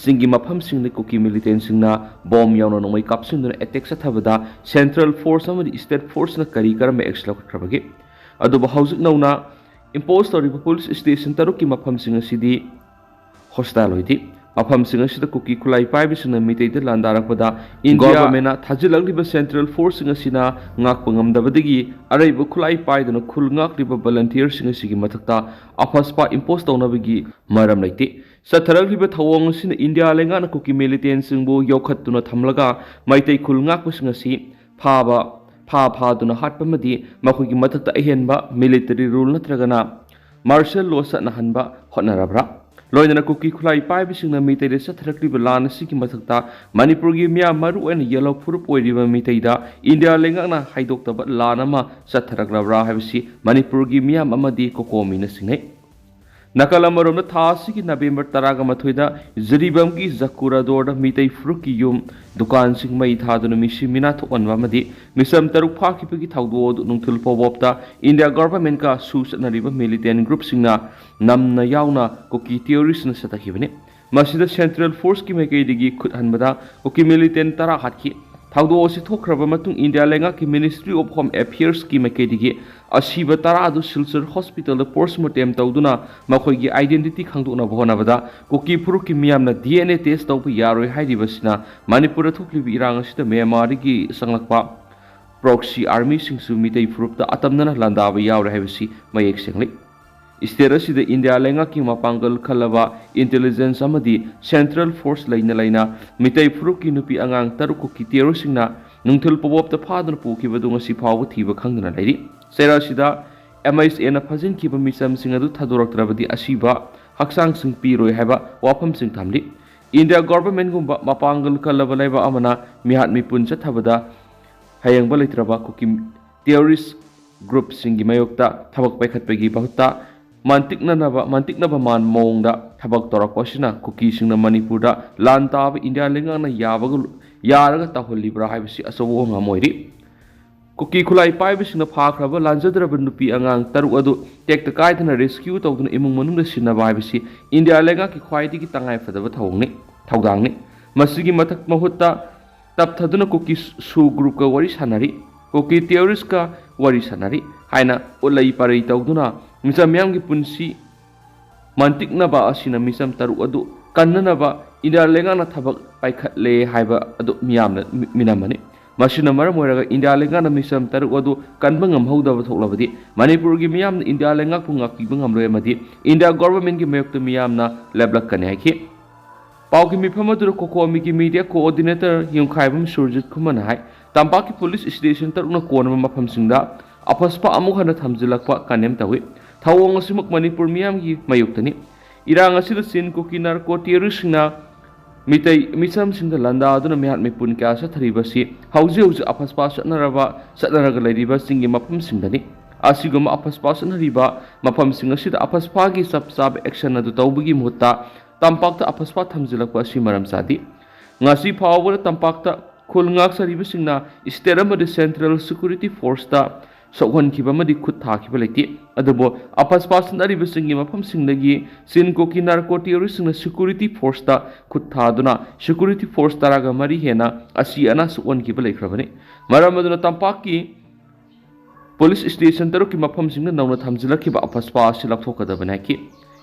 ꯁꯤꯡꯒꯤ ꯃꯐꯝꯁꯤꯡꯗ ꯀꯨꯀꯤ militantꯁꯤꯡꯅ bomb ꯌꯥꯎꯅ ꯅꯣꯡꯃꯩ ꯀꯥꯞꯁꯤꯟꯗꯨꯅ attack ꯆꯠꯊꯕꯗ central force ꯑꯃꯗꯤ state forceꯅ ꯀꯔꯤ ꯀꯔꯝꯕ action ꯂꯧꯈꯠꯈ꯭ꯔꯕꯒꯦ? ꯑꯗꯨꯕꯨ ꯍꯧꯖꯤꯛ ꯅꯧꯅ impose ꯇꯧꯔꯤꯕ police station ꯇꯔꯨꯛꯀꯤ ꯃꯐꯝꯁꯤꯡ ꯑꯁꯤꯗꯤ hostile ꯑꯣꯏꯗꯦ꯫ ꯃꯐꯝꯁꯤꯡ ꯑꯁꯤꯗ ꯀꯨꯀꯤ ꯈꯨꯠꯂꯥꯏ ꯄꯥꯏꯕꯁꯤꯡꯅ ꯃꯤꯇꯩꯗ ꯂꯥꯟꯗꯥꯔꯛꯄꯗ India governmentꯅ ꯊꯥꯖꯤꯜꯂꯛꯂꯤꯕ central forceꯁꯤꯡ ꯑꯁꯤꯅ ꯉꯥꯛꯄ ꯉꯝꯗꯕꯗꯒꯤ ꯑꯔꯩꯕ ꯈꯨꯠꯂꯥꯏ ꯄꯥꯏꯗꯨꯅ ꯈꯨꯜ ꯉꯥꯛꯂꯤꯕ volunteerꯁꯤꯡ ꯑꯁꯤꯒꯤ ꯃꯊꯛꯇ ꯑꯐꯁꯄꯥ impose ꯇꯧꯅꯕꯒꯤ ꯃꯔꯝ ꯂꯩꯇꯦ꯫ ꯆꯠꯊꯔꯛꯂꯤꯕ ꯊꯧꯑꯣꯡ ꯑꯁꯤꯅ ꯏꯟꯗꯤꯌꯥ ꯂꯩꯉꯥꯛꯅ ꯀꯨꯀꯤ militantꯁꯤꯡꯕꯨ ꯌꯣꯛꯈꯠꯇꯨꯅ ꯊꯝꯂꯒ ꯃꯩꯇꯩ ꯈꯨꯜ ꯉꯥꯛꯄꯁꯤꯡ ꯑꯁꯤ ꯐꯥꯕ, ꯐꯥ ꯐꯥꯗꯨꯅ ꯍꯥꯠꯄ ꯑꯃꯗꯤ ꯃꯈꯣꯏꯒꯤ ꯃꯊꯛꯇ ꯑꯍꯦꯟꯕ military rule ꯅꯠꯇ꯭ꯔꯒꯅ martial law ꯆꯠꯅꯍꯟꯕ ꯍꯣꯠꯅꯔꯕ꯭ꯔꯥ? ꯂꯣꯏꯅꯅ ꯀꯨꯀꯤ ꯈꯨꯠꯂꯥꯏ ꯄꯥꯏꯕꯁꯤꯡꯅ ꯃꯤꯇꯩꯗ ꯆꯠꯊꯔꯛꯂꯤꯕ ꯂꯥꯟ ꯑꯁꯤꯒꯤ ꯃꯊꯛꯇ ꯃꯅꯤꯄꯨꯔꯒꯤ ꯃꯤꯌꯥꯝ, ꯃꯔꯨꯑꯣꯏꯅ ꯌꯦꯜꯍꯧ ꯐꯨꯔꯨꯞ ꯑꯣꯏꯔꯤꯕ ꯃꯤꯇꯩꯗ ꯏꯟꯗꯤꯌꯥ ꯂꯩꯉꯥꯛꯅ ꯍꯥꯏꯗꯣꯛꯇꯕ ꯂꯥꯟ ꯑꯃ ꯆꯠꯊꯔꯛꯂꯕ꯭ꯔꯥ ꯍꯥꯏꯕꯁꯤ ꯃꯅꯤꯄꯨꯔꯒꯤ ꯃꯤꯌꯥꯝ ꯑꯃꯗꯤ ꯀꯣꯀꯣꯃꯤꯅ ꯆꯤꯡꯅꯩ꯫ ꯅꯥꯀꯜ ꯑꯃꯔꯣꯝꯗ, ꯊꯥ ꯑꯁꯤꯒꯤ ꯅꯕꯦꯝꯕꯔ ꯇꯔꯥꯒ ꯃꯥꯊꯣꯏꯗ ꯖꯤꯔꯤꯕꯥꯝꯒꯤ ꯖꯀꯨꯔꯥꯗꯣꯔꯗ ꯃꯤꯇꯩ ꯐꯨꯔꯨꯞꯀꯤ ꯌꯨꯝ, ꯗꯨꯀꯥꯟꯁꯤꯡ ꯃꯩ ꯊꯥꯗꯨꯅ ꯃꯤꯁꯤ ꯃꯤꯅꯥ ꯊꯣꯛꯍꯟꯕ ꯑꯃꯗꯤ ꯃꯤꯆꯝ ꯇꯔꯨꯛ ꯐꯥꯈꯤꯕꯒꯤ ꯊꯧꯗꯣꯛ ꯑꯗꯨ ꯅꯨꯡꯊꯤꯜ ꯐꯥꯎꯕꯣꯞꯇ ꯏꯟꯗꯤꯌꯥ ꯒꯚꯔꯟꯃꯦꯟꯠꯀ ꯁꯨ ꯆꯠꯅꯔꯤꯕ ꯃꯤꯂꯤꯇꯦꯟꯠ ꯒ꯭ꯔꯨꯞꯁꯤꯡꯅ ꯅꯝꯅ ꯌꯥꯎꯅ ꯀꯨꯀꯤ ꯇꯦꯔꯣꯔꯤꯁ꯭ꯠꯅ ꯁꯦꯊꯈꯤꯕꯅꯤ꯫ ꯃꯁꯤꯗ ꯁꯦꯟꯇ꯭ꯔꯦꯜ ꯐꯣꯔꯁꯀꯤ ꯃꯥꯏꯀꯩꯗꯒꯤ ꯈꯨꯠ ꯍꯟꯕꯗ ꯀꯨꯀꯤ ꯃꯤꯂꯤꯇꯦꯟꯠ ꯇꯔꯥ ꯍꯥꯠꯈꯤ꯫ ꯊꯧꯗꯣꯛ ꯑꯁꯤ ꯊꯣꯛꯈ꯭ꯔꯕ ꯃꯇꯨꯡ ꯏꯟꯗꯤꯌꯥ ꯂꯩꯉꯥꯛꯀꯤ ꯃꯤꯅꯤꯁꯇ꯭ꯔꯤ ꯑꯣꯐ ꯍꯣꯝ ꯑꯦꯐꯤꯌꯔꯁꯀꯤ ꯃꯥꯏꯀꯩꯗꯒꯤ ꯑꯁꯤꯕ ꯇꯔꯥ ꯑꯗꯨ ꯁꯤꯜꯆꯔ ꯍꯣꯁꯄꯤꯇꯥꯜꯗ ꯄꯣꯁꯃꯣꯔꯇꯦꯝ ꯇꯧꯗꯨꯅ ꯃꯈꯣꯏꯒꯤ ꯑꯥꯏꯗꯦꯟꯇꯤꯇꯤ ꯈꯪꯗꯣꯛꯅꯕ ꯍꯣꯠꯅꯕꯗ ꯀꯨꯀꯤ ꯐꯨꯔꯨꯞꯀꯤ ꯃꯤꯌꯥꯝꯅ ꯗꯤ ꯑꯦꯟ ꯑꯦ ꯇꯦꯁ ꯇꯧꯕ ꯌꯥꯔꯣꯏ ꯍꯥꯏꯔꯤꯕꯁꯤꯅ ꯃꯅꯤꯄꯨꯔꯗ ꯊꯣꯛꯂꯤꯕ ꯏꯔꯥꯡ ꯑꯁꯤꯗ ꯃ꯭ꯌꯥꯟꯃꯥꯔꯗꯒꯤ ꯆꯪꯂꯛꯄ ꯄ꯭ꯔꯣꯛꯁꯤ ꯑꯥꯔꯃꯤꯁꯤꯡꯁꯨ ꯃꯤꯇꯩ ꯐꯨꯔꯨꯞꯇ ꯑꯇꯝꯅꯅ ꯂꯥꯟꯗꯥꯕ ꯌꯥꯎꯔꯦ ꯍꯥꯏꯕꯁꯤ ꯃꯌꯦꯛ ꯁꯦꯡꯂꯤ꯫ ꯁ꯭ꯇꯦꯠ ꯑꯁꯤꯗ ꯏꯟꯗꯤꯌꯥ ꯂꯩꯉꯥꯛꯀꯤ ꯃꯄꯥꯡꯒꯜ ꯀꯜꯂꯕ ꯏꯟꯇꯦꯂꯤꯖꯦꯟꯁ ꯑꯃꯗꯤ ꯁꯦꯟꯇ꯭ꯔꯦꯜ ꯐꯣꯔꯁ ꯂꯩꯅ ꯂꯩꯅ ꯃꯤꯇꯩ ꯐꯨꯔꯨꯞꯀꯤ ꯅꯨꯄꯤ ꯑꯉꯥꯡ ꯇꯔꯨꯛ ꯀꯨꯀꯤ ꯇꯦꯔꯣꯔꯤꯁ꯭ꯠꯁꯤꯡꯅ ꯅꯨꯡꯊꯤꯜ ꯄꯣꯕꯣꯞꯇ ꯐꯥꯗꯨꯅ ꯄꯨꯈꯤꯕꯗꯨ ꯉꯁꯤ ꯐꯥꯎꯕ ꯊꯤꯕ ꯈꯪꯗꯅ ꯂꯩꯔꯤ꯫ ꯆꯩꯔꯥꯛ ꯑꯁꯤꯗ ꯑꯦꯝ ꯑꯩꯆ ꯑꯦꯅ ꯐꯥꯖꯤꯟꯈꯤꯕ ꯃꯤꯆꯝꯁꯤꯡ ꯑꯗꯨ ꯊꯥꯗꯣꯔꯛꯇ꯭ꯔꯕꯗꯤ ꯑꯁꯤꯕ ꯍꯛꯆꯥꯡꯁꯤꯡ ꯄꯤꯔꯣꯏ ꯍꯥꯏꯕ ꯋꯥꯐꯝꯁꯤꯡ ꯊꯝꯂꯤ꯫ ꯏꯟꯗꯤꯌꯥ ꯒꯣꯚꯔꯟꯃꯦꯟꯠꯒꯨꯝꯕ ꯃꯄꯥꯡꯒꯜ ꯀꯜꯂꯕ ꯂꯩꯕꯥꯛ ꯑꯃꯅ ꯃꯤꯍꯥꯠ ꯃꯤꯄꯨꯟ ꯆꯠꯊꯕꯗ ꯍꯌꯦꯡꯕ ꯂꯩꯇ꯭ꯔꯕ ꯀꯨꯀꯤ ꯇꯦꯔꯣꯔꯤꯁ꯭ꯠ ꯒ꯭ꯔꯨꯞꯁꯤꯡꯒꯤ ꯃꯥꯌꯣꯛꯇ ꯊꯕꯛ ꯄꯥꯏꯈꯠꯄꯒꯤ ꯃꯍꯨꯠꯇ ꯃꯟꯇꯤꯛꯅꯅꯕ, ꯃꯟꯇꯤꯛꯅꯕ ꯃꯥꯟ ꯃꯑꯣꯡꯗ ꯊꯕꯛ ꯇꯧꯔꯛꯄ ꯑꯁꯤꯅ ꯀꯨꯀꯤꯁꯤꯡꯅ ꯃꯅꯤꯄꯨꯔꯗ ꯂꯥꯟ ꯇꯥꯕ ꯏꯟꯗꯤꯌꯥ ꯂꯩꯉꯥꯛꯅ ꯌꯥꯕꯒ, ꯌꯥꯔꯒ ꯇꯧꯍꯜꯂꯤꯕ꯭ꯔꯥ ꯍꯥꯏꯕꯁꯤ ꯑꯆꯧꯕ ꯋꯥꯍꯪ ꯑꯃ ꯑꯣꯏꯔꯤ꯫ ꯀꯨꯀꯤ ꯈꯨꯠꯂꯥꯏ ꯄꯥꯏꯕꯁꯤꯡꯅ ꯐꯥꯈ꯭ꯔꯕ ꯂꯥꯟꯖꯗ꯭ꯔꯕ ꯅꯨꯄꯤ ꯑꯉꯥꯡ ꯇꯔꯨꯛ ꯑꯗꯨ ꯇꯦꯛꯇ ꯀꯥꯏꯗꯅ ꯔꯦꯁꯀ꯭ꯌꯨ ꯇꯧꯗꯨꯅ ꯏꯃꯨꯡ ꯃꯅꯨꯡꯗ ꯁꯤꯟꯅꯕ ꯍꯥꯏꯕꯁꯤ ꯏꯟꯗꯤꯌꯥ ꯂꯩꯉꯥꯛꯀꯤ ꯈ꯭ꯋꯥꯏꯗꯒꯤ ꯇꯉꯥꯏꯐꯗꯕ ꯊꯧꯑꯣꯡꯅꯤ, ꯊꯧꯗꯥꯡꯅꯤ꯫ ꯃꯁꯤꯒꯤ ꯃꯊꯛ ꯃꯍꯨꯠꯇ ꯇꯞꯊꯗꯨꯅ ꯀꯨꯀꯤ ꯁꯨ ꯒ꯭ꯔꯨꯞꯀ ꯋꯥꯔꯤ ꯁꯥꯟꯅꯔꯤ, ꯀꯨꯀꯤ ꯇꯦꯔꯣꯔꯤꯁ꯭ꯠꯀ ꯋꯥꯔꯤ ꯁꯥꯟꯅꯔꯤ ꯍꯥꯏꯅ ꯎꯠꯂꯩ ꯄꯥꯔꯩ ꯇꯧꯗꯨꯅ ꯃꯤꯆꯝ ꯃꯤꯌꯥꯝꯒꯤ ꯄꯨꯟꯁꯤ ꯃꯟꯇꯤꯛꯅꯕ ꯑꯁꯤꯅ ꯃꯤꯆꯝ ꯇꯔꯨꯛ ꯑꯗꯨ ꯀꯟꯅꯅꯕ ꯏꯟꯗꯤꯌꯥ ꯂꯩꯉꯥꯛꯅ ꯊꯕꯛ ꯄꯥꯏꯈꯠꯂꯦ ꯍꯥꯏꯕ ꯑꯗꯨ ꯃꯤꯌꯥꯝꯅ ꯃꯤ-, ꯃꯤꯅꯝꯃꯅꯤ꯫ ꯃꯁꯤꯅ ꯃꯔꯝ ꯑꯣꯏꯔꯒ ꯏꯟꯗꯤꯌꯥ ꯂꯩꯉꯥꯛꯅ ꯃꯤꯆꯝ ꯇꯔꯨꯛ ꯑꯗꯨ ꯀꯟꯕ ꯉꯝꯍꯧꯗꯕ ꯊꯣꯛꯂꯕꯗꯤ ꯃꯅꯤꯄꯨꯔꯒꯤ ꯃꯤꯌꯥꯝꯅ ꯏꯟꯗꯤꯌꯥ ꯂꯩꯉꯥꯛꯄꯨ ꯉꯥꯛꯄꯤꯕ ꯉꯝꯂꯣꯏ ꯑꯃꯗꯤ ꯏꯟꯗꯤꯌꯥ ꯒꯣꯚꯔꯟꯃꯦꯟꯠꯒꯤ ꯃꯥꯌꯣꯛꯇ ꯃꯤꯌꯥꯝꯅ ꯂꯦꯞꯂꯛꯀꯅꯤ ꯍꯥꯏꯈꯤ꯫ ꯄꯥꯎꯒꯤ ꯃꯤꯐꯝ ꯑꯗꯨꯗ ꯀꯣꯀꯣꯃꯤꯒꯤ ꯃꯤꯗꯤꯌꯥ ꯀꯣꯑꯣꯔꯗꯤꯅꯦꯇꯔ ꯌꯨꯝꯈꯥꯏꯕꯝ ꯁꯨꯔꯖꯤꯠ ꯈꯨꯃꯟꯅ ꯍꯥꯏ, ꯇꯝꯄꯥꯛꯀꯤ ꯄꯨꯂꯤꯁ ꯁ꯭ꯇꯦꯁꯟ ꯇꯔꯨꯛꯅ ꯀꯣꯟꯕ ꯃꯐꯝꯁꯤꯡꯗ ꯑꯐꯁꯄꯥ ꯑꯃꯨꯛ ꯍꯟꯅ ꯊꯝꯖꯤꯜꯂꯛꯄ ꯀꯟꯗꯦꯝ ꯇꯧꯏ꯫ ꯊꯧꯑꯣꯡ ꯑꯁꯤꯃꯛ ꯃꯅꯤꯄꯨꯔ ꯃꯤꯌꯥꯝꯒꯤ ꯃꯥꯌꯣꯛꯇꯅꯤ꯫ ꯏꯔꯥꯡ ꯑꯁꯤꯗ ꯆꯤꯟ ꯀꯨꯀꯤ ꯅꯥꯔꯀꯣ ꯇꯦꯔꯣꯔꯤꯁ꯭ꯠꯁꯤꯡꯅ ꯃꯤꯇꯩ ꯃꯤꯆꯝꯁꯤꯡꯗ ꯂꯥꯟꯗꯥꯗꯨꯅ ꯃꯤꯍꯥꯠ ꯃꯤꯄꯨꯟ ꯀꯌꯥ ꯆꯠꯊꯔꯤꯕꯁꯤ ꯍꯧꯖꯤꯛ ꯍꯧꯖꯤꯛ ꯑꯐꯁꯄꯥ ꯆꯠꯅꯔꯕ, ꯆꯠꯅꯔꯒ ꯂꯩꯔꯤꯕꯁꯤꯡꯒꯤ ꯃꯐꯝꯁꯤꯡꯗꯅꯤ꯫ ꯑꯁꯤꯒꯨꯝꯕ ꯑꯐꯁꯄꯥ ꯆꯠꯅꯔꯤꯕ ꯃꯐꯝꯁꯤꯡ ꯑꯁꯤꯗ ꯑꯐꯁꯄꯥꯒꯤ ꯆꯞ ꯆꯥꯕ action ꯑꯗꯨ ꯇꯧꯕꯒꯤ ꯃꯍꯨꯠꯇ ꯇꯝꯄꯥꯛꯇ ꯑꯐꯁꯄꯥ ꯊꯝꯖꯤꯜꯂꯛꯄ ꯑꯁꯤ ꯃꯔꯝ ꯆꯥꯗꯦ꯫ ꯉꯁꯤ ꯐꯥꯎꯕꯗ ꯇꯝꯄꯥꯛꯇ ꯈꯨꯜ ꯉꯥꯛꯆꯔꯤꯕꯁꯤꯡꯅ state ꯑꯃꯗꯤ central security forceꯇ ꯁꯣꯛꯍꯟꯈꯤꯕ ꯑꯃꯗꯤ ꯈꯨꯠ ꯊꯥꯈꯤꯕ ꯂꯩꯇꯦ꯫ ꯑꯗꯨꯕꯨ ꯑꯐꯁꯄꯥ ꯆꯠꯅꯔꯤꯕꯁꯤꯡꯒꯤ ꯃꯐꯝꯁꯤꯡꯗꯒꯤ ꯆꯤꯟꯀꯣꯀꯤ narco terroristꯁꯤꯡꯅ security forceꯇ ꯈꯨꯠ ꯊꯥꯗꯨꯅ security force ꯇꯔꯥꯒ ꯃꯔꯤ ꯍꯦꯟꯅ ꯑꯁꯤ ꯑꯅꯥ ꯁꯣꯛꯍꯟꯈꯤꯕ ꯂꯩꯈ꯭ꯔꯕꯅꯤ꯫ ꯃꯔꯝ ꯑꯗꯨꯅ ꯇꯝꯄꯥꯛꯀꯤ police station ꯇꯔꯨꯛꯀꯤ ꯃꯐꯝꯁꯤꯡꯗ ꯅꯧꯅ ꯊꯝꯖꯤꯜꯂꯛꯈꯤꯕ ꯑꯐꯁꯄꯥ ꯑꯁꯤ ꯂꯧꯊꯣꯛꯀꯗꯕꯅꯤ ꯍꯥꯏꯈꯤ꯫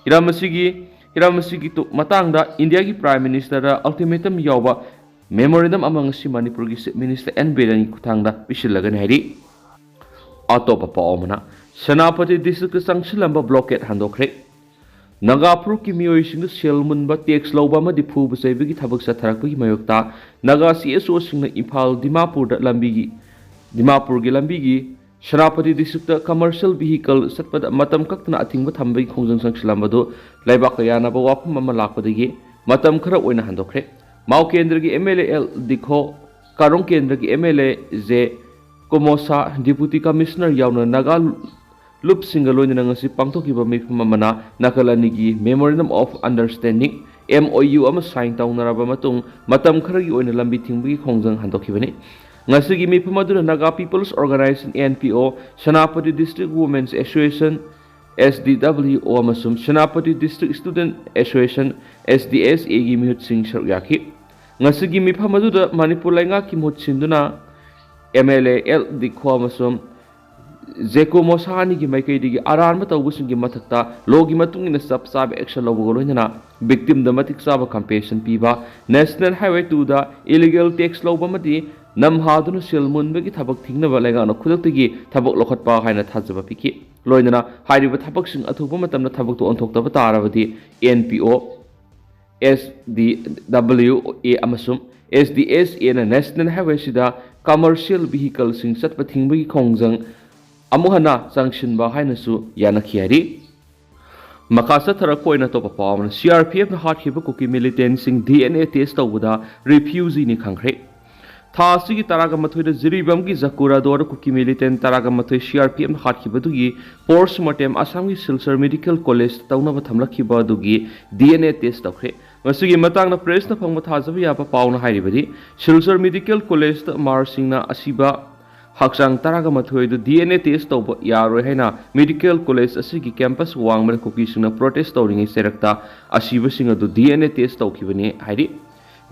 ꯍꯤꯔꯝ ꯑꯁꯤꯒꯤ, ꯍꯤꯔꯝ ꯑꯁꯤꯒꯤ ꯇꯨ-, ꯃꯇꯥꯡꯗ ꯏꯟꯗꯤꯌꯥꯒꯤ Prime Ministerꯗ ultimatum ꯌꯥꯎꯕ memorandum ꯑꯃ ꯉꯁꯤ ꯃꯅꯤꯄꯨꯔꯒꯤ Chief Minister ꯑꯦꯟ ꯕꯤꯔꯦꯟꯒꯤ ꯈꯨꯠꯊꯥꯡꯗ ꯄꯤꯁꯤꯜꯂꯒꯅꯤ ꯍꯥꯏꯔꯤ꯫ ꯑꯇꯣꯞꯄ ꯄꯥꯎ ꯑꯃꯅ, ꯁꯦꯅꯥꯄꯇꯤ districtꯇ ꯆꯪꯁꯤꯜꯂꯝꯕ blockade ꯍꯟꯗꯣꯛꯈ꯭ꯔꯦ꯫ ꯅꯥꯒꯥ ꯐꯨꯔꯨꯞꯀꯤ ꯃꯤꯑꯣꯏꯁꯤꯡꯗ ꯁꯦꯜ ꯃꯨꯟꯕ, tax ꯂꯧꯕ ꯑꯃꯗꯤ ꯐꯨꯕ ꯆꯩꯕꯒꯤ ꯊꯕꯛ ꯆꯠꯊꯔꯛꯄꯒꯤ ꯃꯥꯌꯣꯛꯇ ꯅꯥꯒꯥ CSOꯁꯤꯡꯅ ꯏꯝꯐꯥꯜ ꯗꯤꯃꯥꯄꯨꯔꯗ ꯂꯝꯕꯤꯒꯤ, ꯗꯤꯃꯥꯄꯨꯔꯒꯤ ꯂꯝꯕꯤꯒꯤ ꯁꯦꯅꯥꯄꯇꯤ districtꯇ commercial vehicle ꯆꯠꯄꯗ ꯃꯇꯝ ꯀꯛꯇꯅ ꯑꯊꯤꯡꯕ ꯊꯝꯕꯒꯤ ꯈꯣꯡꯖꯪ ꯆꯪꯁꯤꯜꯂꯝꯕꯗꯨ ꯂꯩꯕꯥꯛꯀ ꯌꯥꯅꯕ ꯋꯥꯐꯝ ꯑꯃ ꯂꯥꯛꯄꯗꯒꯤ ꯃꯇꯝ ꯈꯔ ꯑꯣꯏꯅ ꯍꯟꯗꯣꯛꯈ꯭ꯔꯦ꯫ ꯃꯥꯎ ꯀꯦꯟꯗ꯭ꯔꯒꯤ MLA ꯑꯦꯜ ꯗꯤꯈꯣ, ꯀꯥꯔꯣꯡ ꯀꯦꯟꯗ꯭ꯔꯒꯤ MLA ꯖꯦ ꯀꯣꯃꯣꯁꯥ, Deputy Commissioner ꯌꯥꯎꯅ ꯅꯥꯒꯥ ꯂꯨꯞꯁꯤꯡꯒ ꯂꯣꯏꯅꯅ ꯉꯁꯤ ꯄꯥꯡꯊꯣꯛꯈꯤꯕ ꯃꯤꯐꯝ ꯑꯃꯅ ꯅꯥꯀꯜ ꯑꯅꯤꯒꯤ Memorandum of Understanding, MOU, ꯑꯃ sign ꯇꯧꯅꯔꯕ ꯃꯇꯨꯡ ꯃꯇꯝ ꯈꯔꯒꯤ ꯑꯣꯏꯅ ꯂꯝꯕꯤ ꯊꯤꯡꯕꯒꯤ ꯈꯣꯡꯖꯪ ꯍꯟꯗꯣꯛꯈꯤꯕꯅꯤ꯫ ꯉꯁꯤꯒꯤ ꯃꯤꯐꯝ ꯑꯗꯨꯗ Naga People's Organisation, NPO, Senapati District Women's Association, SDWO, ꯑꯃꯁꯨꯡ Senapati District Student Association, SDSAꯒꯤ ꯃꯤꯍꯨꯠꯁꯤꯡ ꯁꯔꯨꯛ ꯌꯥꯈꯤ꯫ ꯉꯁꯤꯒꯤ ꯃꯤꯐꯝ ꯑꯗꯨꯗ ꯃꯅꯤꯄꯨꯔ ꯂꯩꯉꯥꯛꯀꯤ ꯃꯍꯨꯠ ꯁꯤꯟꯗꯨꯅ MLA ꯑꯦꯜ ꯗꯤꯈꯣ ꯑꯃꯁꯨꯡ ꯖꯦꯀꯣ ꯃꯣꯁꯥꯅꯤꯒꯤ ꯃꯥꯏꯀꯩꯗꯒꯤ ꯑꯔꯥꯟꯕ ꯇꯧꯕꯁꯤꯡꯒꯤ ꯃꯊꯛꯇ ꯂꯣꯒꯤ ꯃꯇꯨꯡ ꯏꯟꯅ ꯆꯞ ꯆꯥꯕ action ꯂꯧꯕꯒ ꯂꯣꯏꯅꯅ victimꯗ ꯃꯇꯤꯛ ꯆꯥꯕ compensation ꯄꯤꯕ, National Highway twoꯗ illegal tax ꯂꯧꯕ ꯑꯃꯗꯤ ꯅꯝꯍꯥꯗꯨꯅ ꯁꯦꯜ ꯃꯨꯟꯕꯒꯤ ꯊꯕꯛ ꯊꯤꯡꯅꯕ ꯂꯩꯉꯥꯛꯅ ꯈꯨꯗꯛꯇꯒꯤ ꯊꯕꯛ ꯂꯧꯈꯠꯄ ꯍꯥꯏꯅ ꯊꯥꯖꯕ ꯄꯤꯈꯤ꯫ ꯂꯣꯏꯅꯅ ꯍꯥꯏꯔꯤꯕ ꯊꯕꯛꯁꯤꯡ ꯑꯊꯨꯕ ꯃꯇꯝꯗ ꯊꯕꯛꯇ ꯑꯣꯟꯊꯣꯛꯇꯕ ꯇꯥꯔꯕꯗꯤ NPO, SDWA ꯑꯃꯁꯨꯡ SDSAꯅ National Highwayꯁꯤꯗ commercial vehicleꯁꯤꯡ ꯆꯠꯄ ꯊꯤꯡꯕꯒꯤ ꯈꯣꯡꯖꯪ ꯑꯃꯨꯛ ꯍꯟꯅ ꯆꯪꯁꯤꯟꯕ ꯍꯥꯏꯅꯁꯨ ꯌꯥꯅꯈꯤ ꯍꯥꯏꯔꯤ꯫ ꯃꯈꯥ ꯆꯠꯊꯔꯛꯄ ꯑꯣꯏꯅ ꯑꯇꯣꯞꯄ ꯄꯥꯎ ꯑꯃꯅ, CRPFꯅ ꯍꯥꯠꯈꯤꯕ ꯀꯨꯀꯤ militantꯁꯤꯡ DNA test ꯇꯧꯕꯗ refugeeꯅꯤ ꯈꯪꯈ꯭ꯔꯦ꯫ ꯊꯥ ꯑꯁꯤꯒꯤ ꯇꯔꯥꯒ ꯃꯥꯊꯣꯏꯗ ꯖꯤꯔꯤꯕꯥꯝꯒꯤ ꯖꯀꯨꯔꯥꯗꯣꯔꯗ ꯀꯨꯀꯤ ꯃꯤꯂꯤꯇꯦꯟ ꯇꯔꯥꯒ ꯃꯥꯊꯣꯏ ꯁꯤꯑꯥꯔꯄꯤꯑꯦꯐꯅ ꯍꯥꯠꯈꯤꯕꯗꯨꯒꯤ ꯄꯣꯁꯃꯣꯔꯇꯦꯝ ꯑꯁꯥꯝꯒꯤ ꯁꯤꯜꯆꯔ ꯃꯦꯗꯤꯀꯦꯜ ꯀꯣꯂꯦꯖꯇ ꯇꯧꯅꯕ ꯊꯝꯂꯛꯈꯤꯕ ꯑꯗꯨꯒꯤ ꯗꯤ ꯑꯦꯟ ꯑꯦ ꯇꯦꯁ ꯇꯧꯈ꯭ꯔꯦ꯫ ꯃꯁꯤꯒꯤ ꯃꯇꯥꯡꯗ ꯄ꯭ꯔꯦꯁꯅ ꯐꯪꯕ ꯊꯥꯖꯕ ꯌꯥꯕ ꯄꯥꯎꯅ ꯍꯥꯏꯔꯤꯕꯗꯤ, ꯁꯤꯜꯆꯔ ꯃꯦꯗꯤꯀꯦꯜ ꯀꯣꯂꯦꯖꯇ ꯃꯥꯔꯁꯤꯡꯅ ꯑꯁꯤꯕ ꯍꯛꯆꯥꯡ ꯇꯔꯥꯒ ꯃꯥꯊꯣꯏ ꯑꯗꯨ ꯗꯤ ꯑꯦꯟ ꯑꯦ ꯇꯦꯁ ꯇꯧꯕ ꯌꯥꯔꯣꯏ ꯍꯥꯏꯅ ꯃꯦꯗꯤꯀꯦꯜ ꯀꯣꯂꯦꯖ ꯑꯁꯤꯒꯤ ꯀꯦꯝꯄꯁ ꯋꯥꯡꯃꯗ ꯀꯨꯀꯤꯁꯤꯡꯅ ꯄ꯭ꯔꯣꯇꯦꯁ ꯇꯧꯔꯤꯉꯩ ꯆꯩꯔꯛꯇ ꯑꯁꯤꯕꯁꯤꯡ ꯑꯗꯨ ꯗꯤ ꯑꯦꯟ ꯑꯦ ꯇꯦꯁ ꯇꯧꯈꯤꯕꯅꯤ ꯍꯥꯏꯔꯤ꯫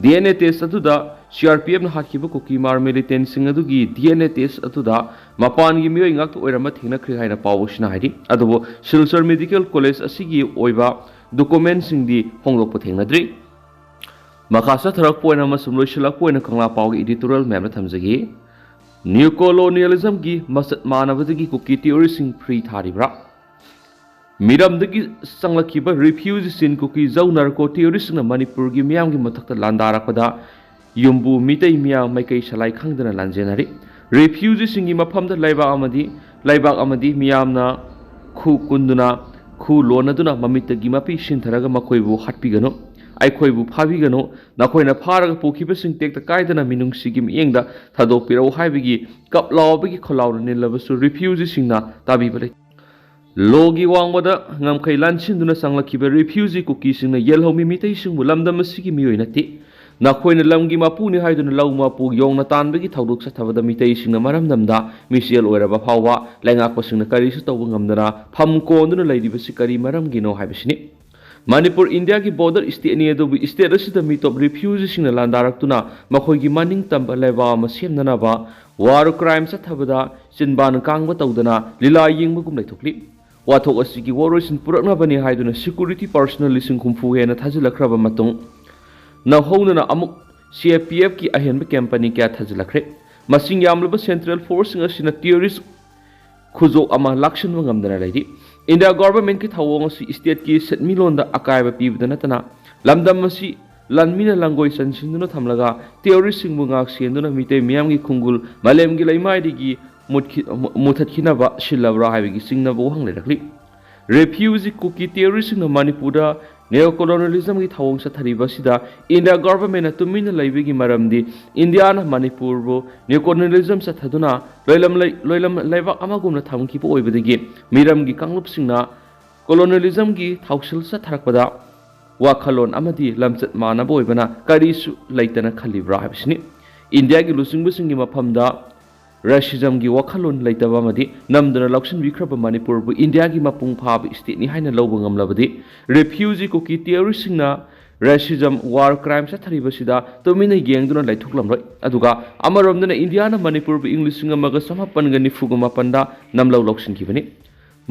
ꯗꯤ ꯑꯦꯟ ꯑꯦ ꯇꯦꯁ ꯑꯗꯨꯗ ꯁꯤꯑꯥꯔꯄꯤꯑꯦꯐꯅ ꯍꯥꯠꯈꯤꯕ ꯀꯨꯀꯤ ꯃꯥꯔ ꯃꯤꯂꯤꯇꯦꯟꯁꯤꯡ ꯑꯗꯨꯒꯤ ꯗꯤ ꯑꯦꯟ ꯑꯦ ꯇꯦꯁ ꯑꯗꯨꯗ ꯃꯄꯥꯟꯒꯤ ꯃꯤꯑꯣꯏ ꯉꯥꯛꯇ ꯑꯣꯏꯔꯝꯕ ꯊꯦꯡꯅꯈ꯭ꯔꯦ ꯍꯥꯏꯅ ꯄꯥꯎ ꯑꯁꯤꯅ ꯍꯥꯏꯔꯤ꯫ ꯑꯗꯨꯕꯨ ꯁꯤꯜꯆꯔ ꯃꯦꯗꯤꯀꯦꯜ ꯀꯣꯂꯦꯖ ꯑꯁꯤꯒꯤ ꯑꯣꯏꯕ ꯗꯣꯀꯨꯃꯦꯟꯁꯤꯡꯗꯤ ꯐꯣꯡꯗꯣꯛꯄ ꯊꯦꯡꯅꯗ꯭ꯔꯤ꯫ ꯃꯈꯥ ꯆꯠꯊꯔꯛꯄ ꯑꯣꯏꯅ ꯑꯃꯁꯨꯡ ꯂꯣꯏꯁꯤꯜꯂꯛꯄ ꯑꯣꯏꯅ ꯀꯪꯂꯥ ꯄꯥꯎꯒꯤ ꯏꯗꯤꯇꯣꯔꯤꯌꯦꯜ ꯃꯌꯥꯝꯗ ꯊꯝꯖꯒꯦ꯫ ꯅꯤꯌꯣ ꯀꯣꯂꯣꯅꯤꯌꯦꯂꯤꯖꯝꯒꯤ ꯃꯆꯠ ꯃꯥꯟꯅꯕꯗꯒꯤ ꯀꯨꯀꯤ ꯇꯤꯑꯣꯔꯤꯁꯤꯡ ꯐ꯭ꯔꯤ ꯊꯥꯔꯤꯕ꯭ꯔꯥ? ꯃꯤꯔꯝꯗꯒꯤ ꯆꯪꯂꯛꯈꯤꯕ ꯔꯤꯐ꯭ꯌꯨꯖꯤꯁꯤꯡ ꯀꯨꯀꯤ ꯖꯧ ꯅꯥꯔꯀꯣ ꯇꯤꯑꯣꯔꯤꯁꯤꯡꯅ ꯃꯅꯤꯄꯨꯔꯒꯤ ꯃꯤꯌꯥꯝꯒꯤ ꯃꯊꯛꯇ ꯂꯥꯟꯗꯥꯔꯛꯄꯗ ꯌꯨꯝꯕꯨ ꯃꯤꯇꯩ ꯃꯤꯌꯥꯝ ꯃꯥꯏꯀꯩ ꯁꯂꯥꯏ ꯈꯪꯗꯅ ꯂꯥꯟꯖꯦꯟꯅꯔꯤ꯫ ꯔꯤꯐ꯭ꯌꯨꯖꯤꯁꯤꯡꯒꯤ ꯃꯐꯝꯗ ꯂꯩꯕꯥꯛ ꯑꯃꯗꯤ ꯂꯩꯕꯥꯛ ꯑꯃꯗꯤ ꯃꯤꯌꯥꯝꯅ ꯈꯨ ꯀꯨꯟꯗꯨꯅ, ꯈꯨ ꯂꯣꯟꯅꯗꯨꯅ ꯃꯃꯤꯠꯇꯒꯤ ꯃꯄꯤ ꯁꯤꯟꯊꯔꯒ ꯃꯈꯣꯏꯕꯨ ꯍꯥꯠꯄꯤꯒꯅꯨ, ꯑꯩꯈꯣꯏꯕꯨ ꯐꯥꯕꯤꯒꯅꯨ, ꯅꯈꯣꯏꯅ ꯐꯥꯔꯒ ꯄꯨꯈꯤꯕꯁꯤꯡ ꯇꯦꯛꯇ ꯀꯥꯏꯗꯅ ꯃꯤꯅꯨꯡꯁꯤꯒꯤ ꯃꯤꯠꯌꯦꯡꯗ ꯊꯥꯗꯣꯛꯄꯤꯔꯛꯎ ꯍꯥꯏꯕꯒꯤ ꯀꯞ ꯂꯥꯎꯕꯒꯤ ꯈꯣꯜꯂꯥꯎꯅ ꯅꯤꯜꯂꯕꯁꯨ ꯔꯤꯐ꯭ꯌꯨꯖꯤꯁꯤꯡꯅ ꯇꯥꯕꯤꯕ ꯂꯩꯇꯦ꯫ ꯂꯣꯒꯤ ꯋꯥꯡꯃꯗ ꯉꯝꯈꯩ ꯂꯥꯟꯁꯤꯟꯗꯨꯅ ꯆꯪꯂꯛꯈꯤꯕ ꯔꯤꯐ꯭ꯌꯨꯖꯤ ꯀꯨꯀꯤꯁꯤꯡꯅ ꯌꯦꯜꯍꯧꯃꯤ ꯃꯤꯇꯩꯁꯤꯡꯕꯨ ꯂꯝꯗꯝ ꯑꯁꯤꯒꯤ ꯃꯤꯑꯣꯏ ꯅꯠꯇꯦ, ꯅꯈꯣꯏꯅ ꯂꯝꯒꯤ ꯃꯄꯨꯅꯤ ꯍꯥꯏꯗꯨꯅ ꯂꯧ ꯃꯄꯨ ꯌꯣꯡꯅ ꯇꯥꯟꯕꯒꯤ ꯊꯧꯗꯣꯛ ꯆꯠꯊꯕꯗ ꯃꯤꯇꯩꯁꯤꯡꯅ ꯃꯔꯝꯗꯝꯗ ꯃꯤꯆꯦꯜ ꯑꯣꯏꯔꯕ ꯐꯥꯎꯕ ꯂꯩꯉꯥꯛꯄꯁꯤꯡꯅ ꯀꯔꯤꯁꯨ ꯇꯧꯕ ꯉꯝꯗꯅ ꯐꯝ ꯀꯣꯟꯗꯨꯅ ꯂꯩꯔꯤꯕꯁꯤ ꯀꯔꯤ ꯃꯔꯝꯒꯤꯅꯣ ꯍꯥꯏꯕꯁꯤꯅꯤ꯫ ꯃꯅꯤꯄꯨꯔ ꯏꯟꯗꯤꯌꯥꯒꯤ ꯕꯣꯔꯗꯔ ꯁ꯭ꯇꯦꯠꯅꯤ, ꯑꯗꯨꯕꯨ ꯁ꯭ꯇꯦꯠ ꯑꯁꯤꯗ ꯃꯤꯇꯣꯞ ꯔꯤꯐ꯭ꯌꯨꯖꯤꯁꯤꯡꯅ ꯂꯥꯟꯗꯥꯔꯛꯇꯨꯅ ꯃꯈꯣꯏꯒꯤ ꯃꯅꯤꯡ ꯇꯝꯕ ꯂꯩꯕꯥꯛ ꯑꯃ ꯁꯦꯝꯅꯅꯕ ꯋꯥꯔ ꯀ꯭ꯔꯥꯏꯝ ꯆꯠꯊꯕꯗ ꯆꯤꯟꯕꯥꯟ ꯀꯥꯡꯕ ꯇꯧꯗꯅ ꯂꯤꯂꯥ ꯌꯦꯡꯕꯒꯨꯝ ꯂꯩꯊꯣꯛꯂꯤ꯫ ꯋꯥꯊꯣꯛ ꯑꯁꯤꯒꯤ ꯋꯥꯔꯣꯏꯁꯤꯟ ꯄꯨꯔꯛꯅꯕꯅꯤ ꯍꯥꯏꯗꯨꯅ ꯁꯦꯀ꯭ꯌꯨꯔꯤꯇꯤ ꯄꯥꯔꯁꯅꯦꯜ ꯂꯤꯁꯤꯡ ꯍꯨꯝꯐꯨ ꯍꯦꯟꯅ ꯊꯥꯖꯤꯜꯂꯛꯈ꯭ꯔꯕ ꯃꯇꯨꯡ, ꯅꯧꯍꯧꯅꯅ ꯑꯃꯨꯛ ꯁꯤ ꯑꯦ ꯄꯤ ꯑꯦꯐꯀꯤ ꯑꯍꯦꯟꯕ ꯀꯦꯝꯄꯅꯤ ꯀꯌꯥ ꯊꯥꯖꯤꯜꯂꯛꯈ꯭ꯔꯦ꯫ ꯃꯁꯤꯡ ꯌꯥꯝꯂꯕ ꯁꯦꯟꯇ꯭ꯔꯦꯜ ꯐꯣꯔꯁꯁꯤꯡ ꯑꯁꯤꯅ ꯇꯤꯑꯣꯔꯤꯁ ꯈꯨꯖꯣꯞ ꯑꯃ ꯂꯥꯛꯁꯤꯟꯕ ꯉꯝꯗꯅ ꯂꯩꯔꯤ꯫ ꯏꯟꯗꯤꯌꯥ ꯒꯣꯚꯔꯟꯃꯦꯟꯠꯀꯤ ꯊꯧꯑꯣꯡ ꯑꯁꯤ ꯁ꯭ꯇꯦꯠꯀꯤ ꯁꯦꯟꯃꯤꯠꯂꯣꯟꯗ ꯑꯀꯥꯏꯕ ꯄꯤꯕꯗ ꯅꯠꯇꯅ, ꯂꯝꯗꯝ ꯑꯁꯤ ꯂꯥꯟꯃꯤꯅ ꯂꯥꯡꯒꯣꯏ ꯆꯟꯁꯤꯟꯗꯨꯅ ꯊꯝꯂꯒ ꯇꯤꯑꯣꯔꯤꯁꯁꯤꯡꯕꯨ ꯉꯥꯛ ꯁꯦꯟꯗꯨꯅ ꯃꯤꯇꯩ ꯃꯤꯌꯥꯝꯒꯤ ꯈꯣꯡꯒꯨꯜ ꯃꯥꯂꯦꯝꯒꯤ ꯂꯩꯃꯥꯏꯗꯒꯤ ꯃꯨꯠꯈꯤ-, ꯃꯨ-, ꯃꯨꯊꯠꯈꯤꯅꯕ ꯁꯤꯜꯂꯕ꯭ꯔꯥ ꯍꯥꯏꯕꯒꯤ ꯆꯤꯡꯅꯕ ꯋꯥꯍꯪ ꯂꯩꯔꯛꯂꯤ꯫ ꯔꯤꯐ꯭ꯌꯨꯖꯤ ꯀꯨꯀꯤ ꯇꯤꯑꯣꯔꯤꯁꯁꯤꯡꯅ ꯃꯅꯤꯄꯨꯔꯗ Neo colonialismꯒꯤ ꯊꯧꯑꯣꯡ ꯆꯠꯊꯔꯤꯕ ꯑꯁꯤꯗ ꯏꯟꯗꯤꯌꯥ ꯒꯚꯔꯟꯃꯦꯟꯅ ꯇꯨꯃꯤꯟꯅ ꯂꯩꯕꯒꯤ ꯃꯔꯝꯗꯤ ꯏꯟꯗꯤꯌꯥꯅ ꯃꯅꯤꯄꯨꯔꯕꯨ neo colonialism ꯆꯠꯊꯗꯨꯅ ꯂꯣꯏꯂꯝ ꯂꯩ-, ꯂꯣꯏꯂꯝ ꯂꯩꯕꯥꯛ ꯑꯃꯒꯨꯝꯅ ꯊꯝꯈꯤꯕ ꯑꯣꯏꯕꯗꯒꯤ ꯃꯤꯔꯝꯒꯤ ꯀꯥꯡꯂꯨꯞꯁꯤꯡꯅ colonialismꯒꯤ ꯊꯧꯁꯤꯜ ꯆꯠꯊꯔꯛꯄꯗ ꯋꯥꯈꯜꯂꯣꯟ ꯑꯃꯗꯤ ꯂꯝꯆꯠ ꯃꯥꯟꯅꯕ ꯑꯣꯏꯕꯅ ꯀꯔꯤꯁꯨ ꯂꯩꯇꯅ ꯈꯜꯂꯤꯕ꯭ꯔꯥ ꯍꯥꯏꯕꯁꯤꯅꯤ꯫ ꯏꯟꯗꯤꯌꯥꯒꯤ ꯂꯨꯆꯤꯡꯕꯁꯤꯡꯒꯤ ꯃꯐꯝꯗ racismꯒꯤ ꯋꯥꯈꯜꯂꯣꯟ ꯂꯩꯇꯕ ꯑꯃꯗꯤ ꯅꯝꯗꯨꯅ ꯂꯧꯁꯤꯟꯕꯤꯈ꯭ꯔꯕ ꯃꯅꯤꯄꯨꯔꯕꯨ ꯏꯟꯗꯤꯌꯥꯒꯤ ꯃꯄꯨꯡ ꯐꯥꯕ stateꯅꯤ ꯍꯥꯏꯅ ꯂꯧꯕ ꯉꯝꯂꯕꯗꯤ refugee ꯀꯨꯀꯤ terroristꯁꯤꯡꯅ racism war crime ꯆꯠꯊꯔꯤꯕꯁꯤꯗ ꯇꯨꯃꯤꯟꯅ ꯌꯦꯡꯗꯨꯅ ꯂꯩꯊꯣꯛꯂꯝꯂꯣꯏ꯫ ꯑꯗꯨꯒ ꯑꯃꯔꯣꯝꯗꯅ ꯏꯟꯗꯤꯌꯥꯅ ꯃꯅꯤꯄꯨꯔꯕꯨ ꯏꯪ ꯂꯤꯁꯤꯡ ꯑꯃꯒ ꯆꯃꯥꯄꯟꯒ ꯅꯤꯐꯨꯒ ꯃꯥꯄꯟꯗ ꯅꯝꯂꯧ ꯂꯧꯁꯤꯟꯈꯤꯕꯅꯤ꯫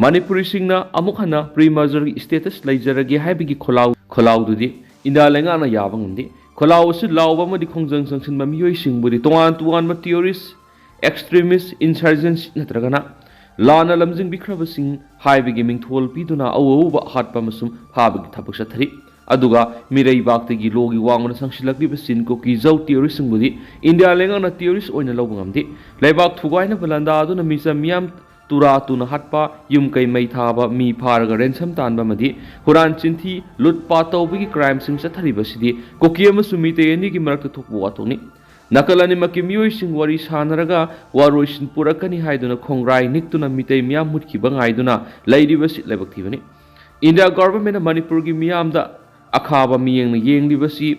ꯃꯅꯤꯄꯨꯔꯤꯁꯤꯡꯅ ꯑꯃꯨꯛ ꯍꯟꯅ pre-mergerꯒꯤ status ꯂꯩꯖꯔꯒꯦ ꯍꯥꯏꯕꯒꯤ ꯈꯣꯜꯂꯥꯎ, ꯈꯣꯜꯂꯥꯎꯗꯨꯗꯤ ꯏꯟꯗꯤꯌꯥ ꯂꯩꯉꯥꯛꯅ ꯌꯥꯕ ꯉꯝꯗꯦ꯫ ꯈꯣꯜꯂꯥꯎ ꯑꯁꯤ ꯂꯥꯎꯕ ꯑꯃꯗꯤ ꯈꯣꯡꯖꯪ ꯆꯪꯁꯤꯟꯕ ꯃꯤꯑꯣꯏꯁꯤꯡꯕꯨꯗꯤ ꯇꯣꯉꯥꯟ ꯇꯣꯉꯥꯟꯕ terrorist, extremist, insurgency ꯅꯠꯇ꯭ꯔꯒꯅ ꯂꯥꯟꯅ ꯂꯝꯖꯤꯡꯕꯤꯈ꯭ꯔꯕꯁꯤꯡ ꯍꯥꯏꯕꯒꯤ ꯃꯤꯡꯊꯣꯜ ꯄꯤꯗꯨꯅ ꯑꯎ ꯑꯎꯕ ꯍꯥꯠꯄ ꯑꯃꯁꯨꯡ ꯐꯥꯕꯒꯤ ꯊꯕꯛ ꯆꯠꯊꯔꯤ꯫ ꯑꯗꯨꯒ ꯃꯤꯔꯩꯕꯥꯛꯇꯒꯤ ꯂꯣꯒꯤ ꯋꯥꯡꯃꯗ ꯆꯪꯁꯤꯜꯂꯛꯂꯤꯕ ꯆꯤꯟ ꯀꯨꯀꯤ ꯖꯧ terroristꯁꯤꯡꯕꯨꯗꯤ ꯏꯟꯗꯤꯌꯥ ꯂꯩꯉꯥꯛꯅ terrorist ꯑꯣꯏꯅ ꯂꯧꯕ ꯉꯝꯗꯦ꯫ ꯂꯩꯕꯥꯛ ꯊꯨꯒꯥꯏꯅꯕ ꯂꯥꯟꯗꯥꯗꯨꯅ ꯃꯤꯆꯝ ꯃꯤꯌꯥꯝ ꯇꯨꯔꯥ ꯇꯨꯅ ꯍꯥꯠꯄ, ꯌꯨꯝ ꯀꯩ ꯃꯩ ꯊꯥꯕ, ꯃꯤ ꯐꯥꯔꯒ ransom ꯇꯥꯟꯕ ꯑꯃꯗꯤ ꯍꯨꯔꯥꯟ ꯆꯤꯟꯊꯤ, ꯂꯨꯠ ꯄꯥꯠ ꯇꯧꯕꯒꯤ crimeꯁꯤꯡ ꯆꯠꯊꯔꯤꯕꯁꯤꯗꯤ ꯀꯨꯀꯤ ꯑꯃꯁꯨꯡ ꯃꯤꯇꯩ ꯑꯅꯤꯒꯤ ꯃꯔꯛꯇ ꯊꯣꯛꯄ ꯋꯥꯊꯣꯛꯅꯤ꯫ ꯅꯥꯀꯜ ꯑꯅꯤꯃꯛꯀꯤ ꯃꯤꯑꯣꯏꯁꯤꯡ ꯋꯥꯔꯤ ꯁꯥꯟꯅꯔꯒ ꯋꯥꯔꯣꯏꯁꯤꯟ ꯄꯨꯔꯛꯀꯅꯤ ꯍꯥꯏꯗꯨꯅ ꯈꯣꯡꯔꯥꯏ ꯅꯤꯛꯇꯨꯅ ꯃꯤꯇꯩ ꯃꯤꯌꯥꯝ ꯃꯨꯠꯈꯤꯕ ꯉꯥꯏꯗꯨꯅ ꯂꯩꯔꯤꯕꯁꯤ ꯂꯥꯏꯕꯛ ꯊꯤꯕꯅꯤ꯫ ꯏꯟꯗꯤꯌꯥ ꯒꯚꯔꯟꯃꯦꯟꯅ ꯃꯅꯤꯄꯨꯔꯒꯤ ꯃꯤꯌꯥꯝꯗ ꯑꯈꯥꯕ ꯃꯤꯠꯌꯦꯡꯅ ꯌꯦꯡꯂꯤꯕꯁꯤ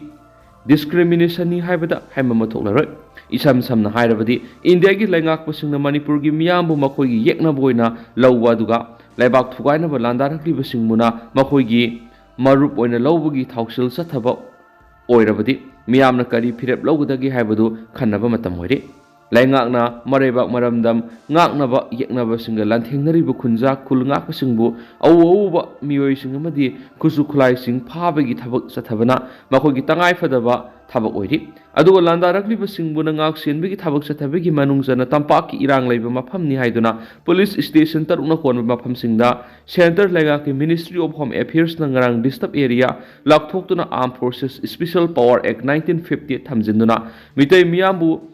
discriminationꯅꯤ ꯍꯥꯏꯕꯗ ꯍꯥꯏꯃꯟꯕ ꯊꯣꯛꯂꯔꯣꯏ꯫ ꯏꯁꯝ ꯁꯝꯅ ꯍꯥꯏꯔꯕꯗꯤ ꯏꯟꯗꯤꯌꯥꯒꯤ ꯂꯩꯉꯥꯛꯄꯁꯤꯡꯅ ꯃꯅꯤꯄꯨꯔꯒꯤ ꯃꯤꯌꯥꯝꯕꯨ ꯃꯈꯣꯏꯒꯤ ꯌꯦꯛꯅꯕ ꯑꯣꯏꯅ ꯂꯧꯕ ꯑꯗꯨꯒ ꯂꯩꯕꯥꯛ ꯊꯨꯒꯥꯏꯅꯕ ꯂꯥꯟꯗꯥꯔꯛꯂꯤꯕꯁꯤꯡꯕꯨꯅ ꯃꯈꯣꯏꯒꯤ ꯃꯔꯨꯞ ꯑꯣꯏꯅ ꯂꯧꯕꯒꯤ ꯊꯧꯁꯤꯜ ꯆꯠꯊꯕ ꯑꯣꯏꯔꯕꯗꯤ ꯃꯤꯌꯥꯝꯅ ꯀꯔꯤ ꯐꯤꯔꯦꯞ ꯂꯧꯒꯗꯒꯦ ꯍꯥꯏꯕꯗꯨ ꯈꯟꯅꯕ ꯃꯇꯝ ꯑꯣꯏꯔꯦ꯫ ꯂꯩꯉꯥꯛꯅ ꯃꯔꯩꯕꯥꯛ ꯃꯔꯝꯗꯝ ꯉꯥꯛꯅꯕ ꯌꯦꯛꯅꯕꯁꯤꯡꯒ ꯂꯥꯟꯊꯦꯡꯅꯔꯤꯕ ꯈꯨꯟꯖꯥ ꯈꯨꯜ ꯉꯥꯛꯄꯁꯤꯡꯕꯨ ꯑꯎ ꯑꯎꯕ ꯃꯤꯑꯣꯏꯁꯤꯡ ꯑꯃꯗꯤ ꯈꯨꯠꯁꯨ ꯈꯨꯠꯂꯥꯏꯁꯤꯡ ꯐꯥꯕꯒꯤ ꯊꯕꯛ ꯆꯠꯊꯕꯅ ꯃꯈꯣꯏꯒꯤ ꯇꯉꯥꯏꯐꯗꯕ ꯊꯕꯛ ꯑꯣꯏꯔꯤ꯫ ꯑꯗꯨꯒ ꯂꯥꯟꯗꯥꯔꯛꯂꯤꯕꯁꯤꯡꯕꯨꯅ ꯉꯥꯛ ꯁꯦꯟꯕꯒꯤ ꯊꯕꯛ ꯆꯠꯊꯕꯒꯤ ꯃꯅꯨꯡ ꯆꯟꯅ ꯇꯝꯄꯥꯛꯀꯤ ꯏꯔꯥꯡ ꯂꯩꯕ ꯃꯐꯝꯅꯤ ꯍꯥꯏꯗꯨꯅ ꯄꯨꯂꯤꯁ station ꯇꯔꯨꯛꯅ ꯀꯣꯟꯕ ꯃꯐꯝꯁꯤꯡꯗ centre ꯂꯩꯉꯥꯛꯀꯤ Ministry of Home Affairsꯅ ꯉꯔꯥꯡ disturbed area ꯂꯥꯎꯊꯣꯛꯇꯨꯅ Armed Forces Special Power Act nineteen fifty ꯊꯝꯖꯤꯟꯗꯨꯅ Meitei ꯃꯤꯌꯥꯝꯕꯨ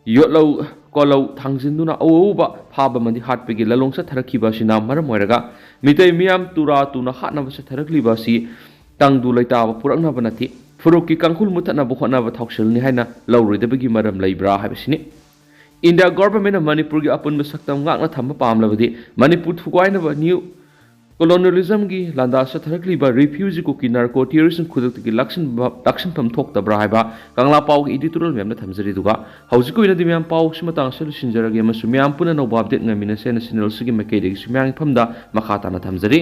ꯌꯣꯠꯂꯧ ꯀꯣꯂꯧ ꯊꯥꯡꯖꯤꯟꯗꯨꯅ ꯑꯎ ꯑꯎꯕ ꯐꯥꯕ ꯑꯃꯗꯤ ꯍꯥꯠꯄꯒꯤ ꯂꯂꯣꯡ ꯆꯠꯊꯔꯛꯈꯤꯕ ꯑꯁꯤꯅ ꯃꯔꯝ ꯑꯣꯏꯔꯒ ꯃꯤꯇꯩ ꯃꯤꯌꯥꯝ ꯇꯨꯔꯥ ꯇꯨꯅ ꯍꯥꯠꯅꯕ ꯆꯠꯊꯔꯛꯂꯤꯕ ꯑꯁꯤ ꯇꯪꯗꯨ ꯂꯩꯇꯥꯕ ꯄꯨꯔꯛꯅꯕ ꯅꯠꯇꯦ, ꯐꯨꯔꯨꯞꯀꯤ ꯀꯥꯡꯈꯨꯜ ꯃꯨꯠꯊꯠꯅꯕ ꯍꯣꯠꯅꯕ ꯊꯧꯁꯤꯜꯅꯤ ꯍꯥꯏꯅ ꯂꯧꯔꯣꯏꯗꯕꯒꯤ ꯃꯔꯝ ꯂꯩꯕ꯭ꯔꯥ ꯍꯥꯏꯕꯁꯤꯅꯤ꯫ India Government ꯅ ꯃꯅꯤꯄꯨꯔꯒꯤ ꯑꯄꯨꯟꯕ ꯁꯛꯇꯝ ꯉꯥꯛꯅ ꯊꯝꯕ ꯄꯥꯝꯂꯕꯗꯤ ꯃꯅꯤꯄꯨꯔ ꯊꯨꯒꯥꯏꯅꯕ new colonialism ꯒꯤ ꯂꯥꯟꯗꯥ ꯆꯠꯊꯔꯛꯂꯤꯕ refugee ꯀꯨꯀꯤ narco terrorist ꯁꯤꯡ ꯈꯨꯗꯛꯇꯒꯤ ꯂꯥꯛꯁꯤꯟꯕ, ꯂꯥꯛꯁꯤꯟꯐꯝ ꯊꯣꯛꯇꯕ꯭ꯔꯥ ꯍꯥꯏꯕ ꯀꯪꯂꯥ ꯄꯥꯎꯒꯤ editorial ꯃꯌꯥꯝꯅ ꯊꯝꯖꯔꯤ꯫ ꯑꯗꯨꯒ ꯍꯧꯖꯤꯛꯀꯤ ꯑꯣꯏꯅꯗꯤ ꯃꯌꯥꯝ ꯄꯥꯎꯁꯤ ꯃꯇꯥꯡ ꯑꯁꯤꯗ ꯂꯣꯏꯁꯤꯟꯖꯔꯒꯦ ꯑꯃꯁꯨꯡ ꯃꯌꯥꯝ ꯄꯨꯟꯅ ꯑꯅꯧꯕ update ꯉꯥꯏꯃꯤꯟꯅꯁꯦ ꯍꯥꯏꯅ channel ꯑꯁꯤꯒꯤ ꯃꯥꯏꯀꯩꯗꯒꯤꯁꯨ ꯃꯌꯥꯝꯒꯤ ꯐꯝꯗ ꯃꯈꯥ ꯇꯥꯅ ꯊꯝꯖꯔꯤ꯫